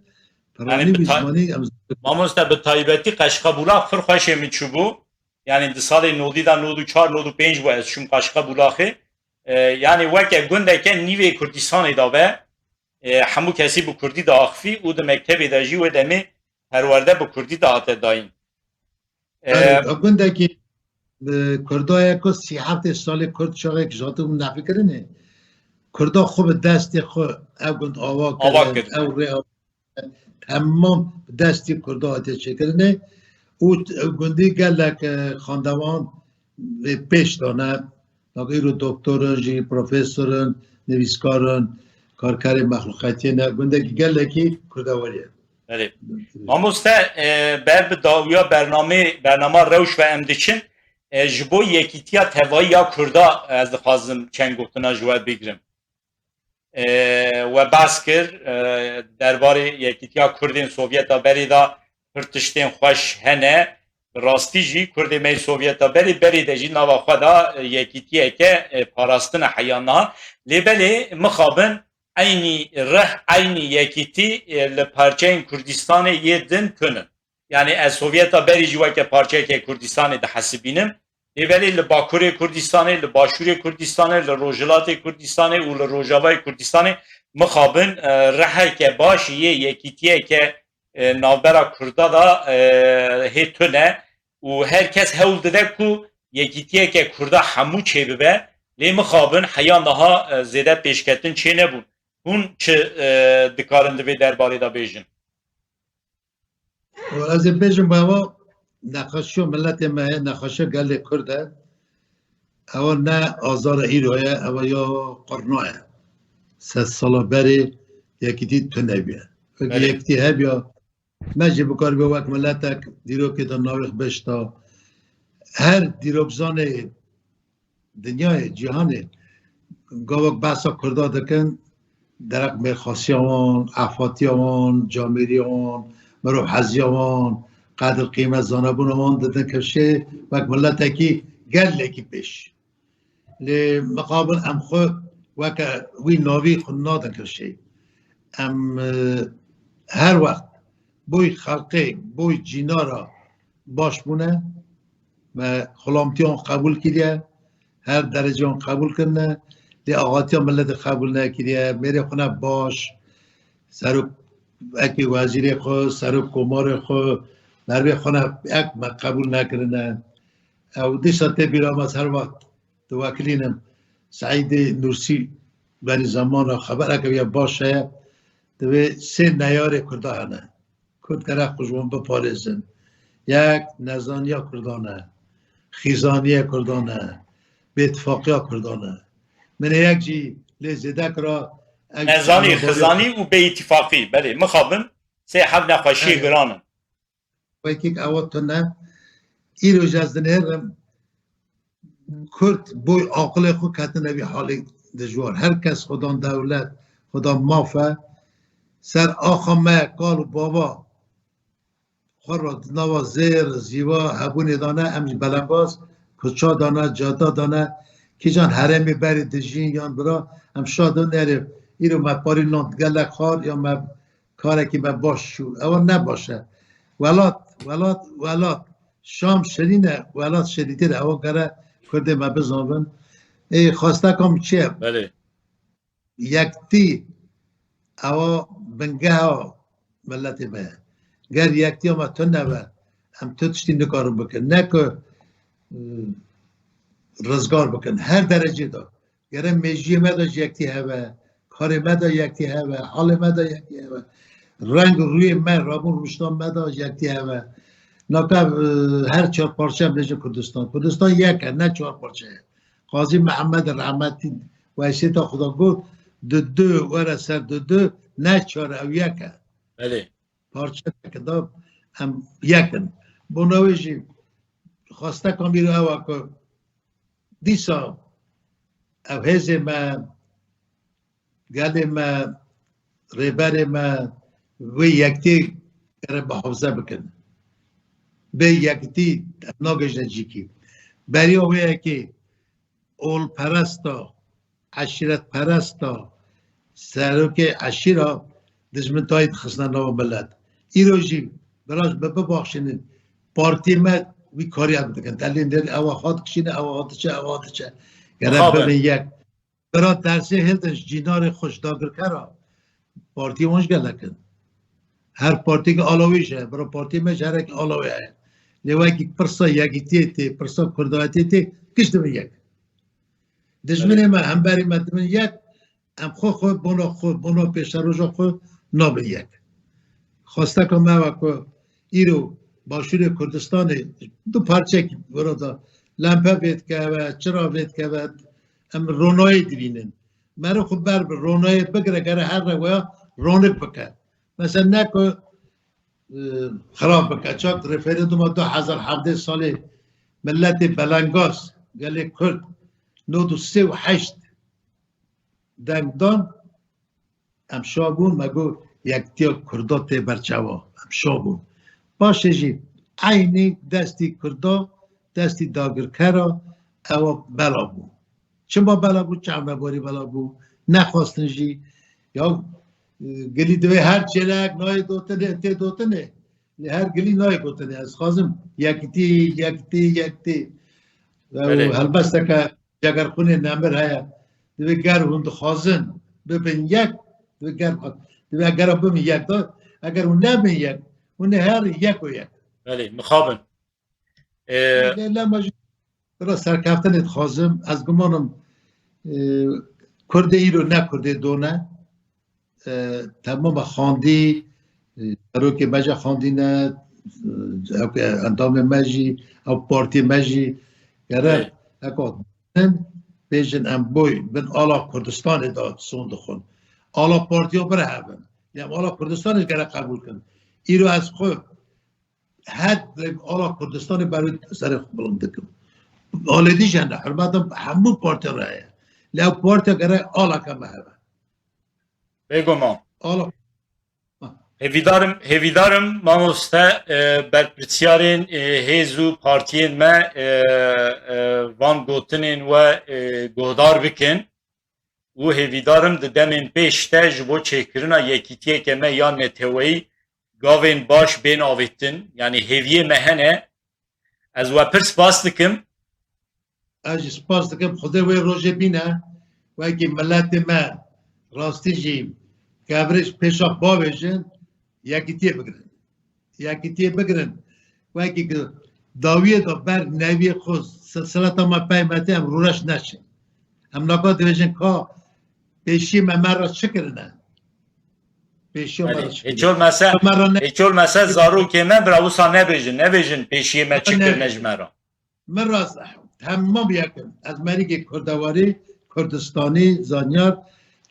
piranî bi wî ta-, zimanî em mamoste bi taybetî Qeşqebûlax pir xweşê min çûbû. Yani di salê nodî de nod û çar, nod û pênc bû ez çûm Qeşqebûlaxê. E, yani weke gundeke nîvê Kurdistanê de be, e, hemû kesî bi kurdî diaxivî û di mektebê de jî wê demê perwerde bi kurdî dihate dayîn. E, Belê, gundekî, e, Kurda ye ku sî heftê salê Kurd çaxek ji hatibûn nefikirinê. Kurda xwe bi destê xwe ev gund ava Ava kirin, kirin. ew rê ava kirin. Temam bi destî Kurda hatiye çêkirinê. Û t-, gundî gelek, e, xandevan vê pêş dane. Bak, îro doktor in jî, profesor in, nivîskar in, karkerê mexluqetiyê ne. Gundekî gelekî Kurdeweriye. Belê. Mamoste, e, ber bi dawiya bernamê, bernama rewş ve em diçin. E, ji bo yekîtiya tevayî ya Kurda ez dixwazim çend gotina ji we bigrim. E, we behs kir, e, derbarê yekîtiya Kurdên Sovyeta berê de pir tiştên xweş hene. Bi rastî jî Kurdê me yê Sovyeta berê, berê de jî nava xwe de, e, yekîtiyeke, e, parastin e heya niha. Lê belê mixabin eynî rih, eynî yekîtî, e, li parçeyên Kurdistanê yê din tune. Yani ez Sovyeta berî jî weke parçeyeke Kurdistanê dihesibînim. Lê belê li Bakurê Kurdistanê, li Başûrê Kurdistanê, li Rojhilatê Kurdistanê û li Rojavayê Kurdistanê mixabin, e, riheke baş yê yekîtiyeke, e, navbera Kurda da, e, hê tune û her kes hewl dide ku yekîtiyeke Kurda hemû çêbibe. Lê mixabin heya niha, e, zêde pêşketin çênebûn. Hûn çi, e, dikarin di vê derbarê de bêjin? Û ez ê bêjim, bava, nexweşiya miletê me ye, nexweşiya gelê Kurd e. Ewa ne azara îro ye, ewa ya qurna ye. Sed sala berê yekîtî tune bûye. Wekî Belê. yekîtî hebiya, me jî bikaribe wek miletek dîrokê de navê xwe bişta. Her dîrokzanê dinyayê, cîhanê, gavak behsa Kurda dikin, derek mêrxasiya wan, ehfatiya wan, camêriya wan, mirov heziya wan, qedir qîmet zanebûna wan didin kifşê wek miletekî gelekî pêş. Lê miqabil em xwe weke wî navî xwe nadin kifşê. Em, e, her wext boy xelqê, boy cînara baş bûne, me xulamtiyan qebûl kiriye, her dereceyan qebûl kirine, lê axatiya miletê qebûl nekiriye, mêrê xwe ne baş, serok ekê wezîrê xwe, serok komarê xwe, mervê xwe ne ek me qebûl nekirine. Ew dîsa tê bîra me her wext diwekilînim. Seîdê Nûrsî berî zemana xebereke ya baş heye, divê sê neyarê Kurda hene. Kurd gerek xwe ji wan biparêzin. Yek nezaniya Kurdan e, xîzaniya Kurdan e, bêtifaqiya Kurdan e. Min ê yek jî lê zêde kira, ew Nezanî, xizanî û bêîtîfaqî, belê, mixabin, sê heb nexweşiyê Belê. giran in. Wekî ewa tune. Îro jî ez dinêrim, Kurd boy aqilê xwe ketine vî halê dijwar. Her kes xwedan dewlet, xwedan maf e. Ser axa me, kal û bava xwe re di nava zêr, zîva, hebûnê dane, em ji belengaz, kuça dane, cada dane, kîjan herêmê berê dijîn yan bira, em şa din erê, îro me parî nan gelek xar ya me karekî me baş çû. Ewa ne baş e. Welat, welat, welat. Şam şirîn e, welat şirîntî de. Ewa gere Kurdê me bizanbin. Ê, xwesteka min çi ye? Belê. Yektî, ewa bingeha miletê me ye. Ger yektiya me tune be, em tu tiştî nikarin bikin. Ne ku, e, rizgar bikin. Her derecê de. Gere mêjiyê me de ji yektî hebe, karê me de yektî hebe, halê me de yektî hebe. Reng û rûyê me, rabûn rûştan me de ji yektî hebe. Naka, e, her çar parçe em bêjin Kurdistan. Kurdistan yek e, ne çar parçe ye. Qazî Mihemed rehmetî wesiyeta xwe de got, dudu were ser dudu, ne çar e, ew yek e. Belê. Parçe teke de em yek in. Bona wê jî xwesteka min îro ew e ku dîsa ev hêzê me, gelê me, rêberê me wê yektî gere muhafaze bikin. Bê yektî em nagihîjine cîkî. Beriya wê yekê olperesta, eşîretperesta, serokê eşîra dijmintayî dixistine nava milet. Îro jî, biraj bi bibaxşînin, partiyê me wî kariya dikin. Telîn der, ewa hat kişîne, ewa hat diçe, ewa hat diçe. Gere Mixabin. bibin yek. Bira dersê hildin ji cînarê xwe ji dagirkera. Partiyê wan ji gelek in. Her partiyekî alawê jî heye. Bira partiyê me ji herekî alawê heye. Lê wekî pirsa yekîtiyê tê, pirsa kurdayetiyê tê, giş dibin yek. Dijminê me, hemberî me dibin yek, em xwe xwe, bona xwe, bona pêşeroja xwe nabin yek. Xwesteka me ew e ku îro Başûrê Kurdistanê du parçekî wira da lempe vê dikeve, çira vê dikeve, em ronayê dibînin. Meriv xwe ber bi ronayê bigire, gere her reweya ronik bike. Mesela ne ku, e, xirab bike. Çak referanduma du hezar hevdeh salê miletê belengaz, gelê Kurd, nod û sê û heşt deng dan, em şa bûn, me got, yektiya Kurda tê ber çawa. Em şa bûn. Paşê jî eynî destî Kurda, destî dagirkera ewa bela bû. Çima bela bû? Çavnebarî bela bû. Nexwestin jî. Ya, e, gilî divê her çêlek nayê dotinê, tê dotinê. Lê her gilî nayê gotinê. Ez xwazim yektî, yektî, yektî. Ew Belê. helbesteke Cegerxwînê nemir heye. Divê ger hûn dixwazin bibin yek, divê ger, divê gera bibin yek de, eger hûn nebin yek, hûn ê her yek û yek. Belê, mixabin. Ee, Lê, lê me jî bira serkeftinê dixwazim. Ez gumanim, e, Kurdê îro ne Kurdê done. E, temama xandî, e, serokê me jî xandîne, e, ew ke endamê me jî, ew partiyê me jî, gere Belê. eko bêjin em boy bin ala Kurdistanê de son dixwin. Ala partiya birehevin. Lê em ala Kurdistanê gere qebûl kin. Îro ez xwe her ala Kurdistanê ber wê serê xwe bilind dikim. Alê dî jî hene, hurmetim hemû partiyan re heye. Lê ew partiya gere aleke me hebe. Bêguman. Ala Hêvîdarim, hêvîdarim mamoste, e, berpirsiyarên, e, hêz û partiyên me, e, e, van gotinên we, e, guhdar bikin û hêvîdarim di demên pêş de ji bo çêkirina yekîtiyeke me ya neteweyî gavên baş bên avêtin, yanî hêviyê me hene. Ez we pir spas dikim. Ez jî spas dikim. Xwedê wê rojê bîne, wekî miletê me rastî jî kevirê ji pêşa bavêjin, yekîtiyê bigirin. Yekîtiyê bigirin. Wekî ku dawiyê de ber newiyê xwe silsileta me pey me tê, em rûreş neçin. Em naka dibêjin ka pêşiyê me me re çi kirine? Pêşiya me Belê. re çi kirine? Hêçol mese, Me re ne- hêçol mese zarokê me bira wisa nebêjin, nebêjin pêşiyê me çi Ne- kirine ji me re. Min rast, hemû yekin. Ez merîkê Kurdewarî, Kurdistanî, zanyar,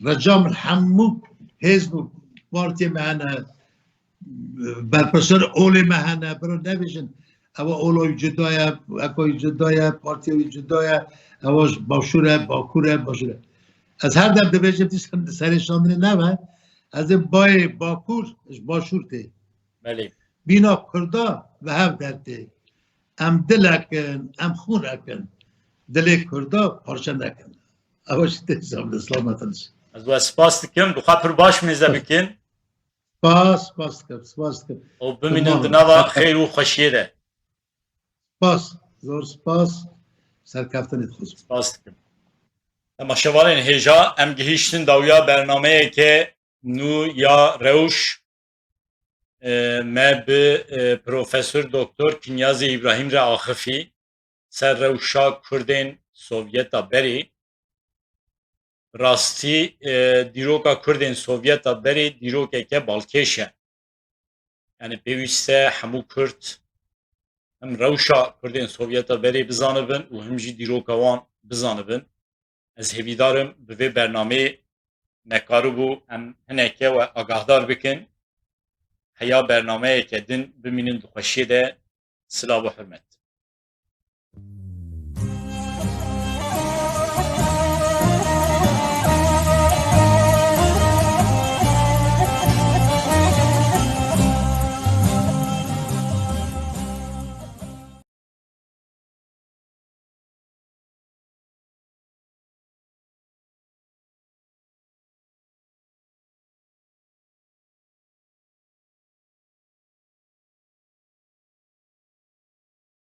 rica min hemû hêz û partiyê me hene, berpirsiyar olê me hene, biro nebêjin, ewa ola wî cuda ye, eka wî cuda ye, partiya wî cuda ye, ewa ji başûr e, bakur e, başûr e. Ez her dem dibêjim, dîsan serê şandinê nebe, ez ê bayê bakur ji başûr tê. Belê. Bîna Kurda bi hev dertê. Em dilek in, em xûnek in. Dilê Kurda parçe nekin. Ew jî tê zam de selamet in. Ez we spas dikim. Bi xwe pir baş mêze bikin. Spas, spas dikim, spas dikim. Û bimînin Tamam. di nava xeyr û xweşiyê de. Spas, zor spas. Serkeftinê dixwazim. Spas dikim. Temaşevanên hêja, em gihîştin dawiya bernameyeke nû ya rewş. E, me bi, e, Profesor Doktor Kinyazê Îbrahîm re axifî ser rewşa Kurdên Sovyeta berê. Rastî, e, dîroka Kurdên Sovyeta berê dîrokeke balkêş e. Yani pêwîst e hemû Kurd him rewşa Kurdên Sovyeta berê bizanibin û him jî dîroka wan bizanibin. Ez hêvîdar im bi vê bernameyê me karibû em hineke we agahdar bikin. Heya bernameyeke din bimînin di xweşiyê de. Silav û hurmet.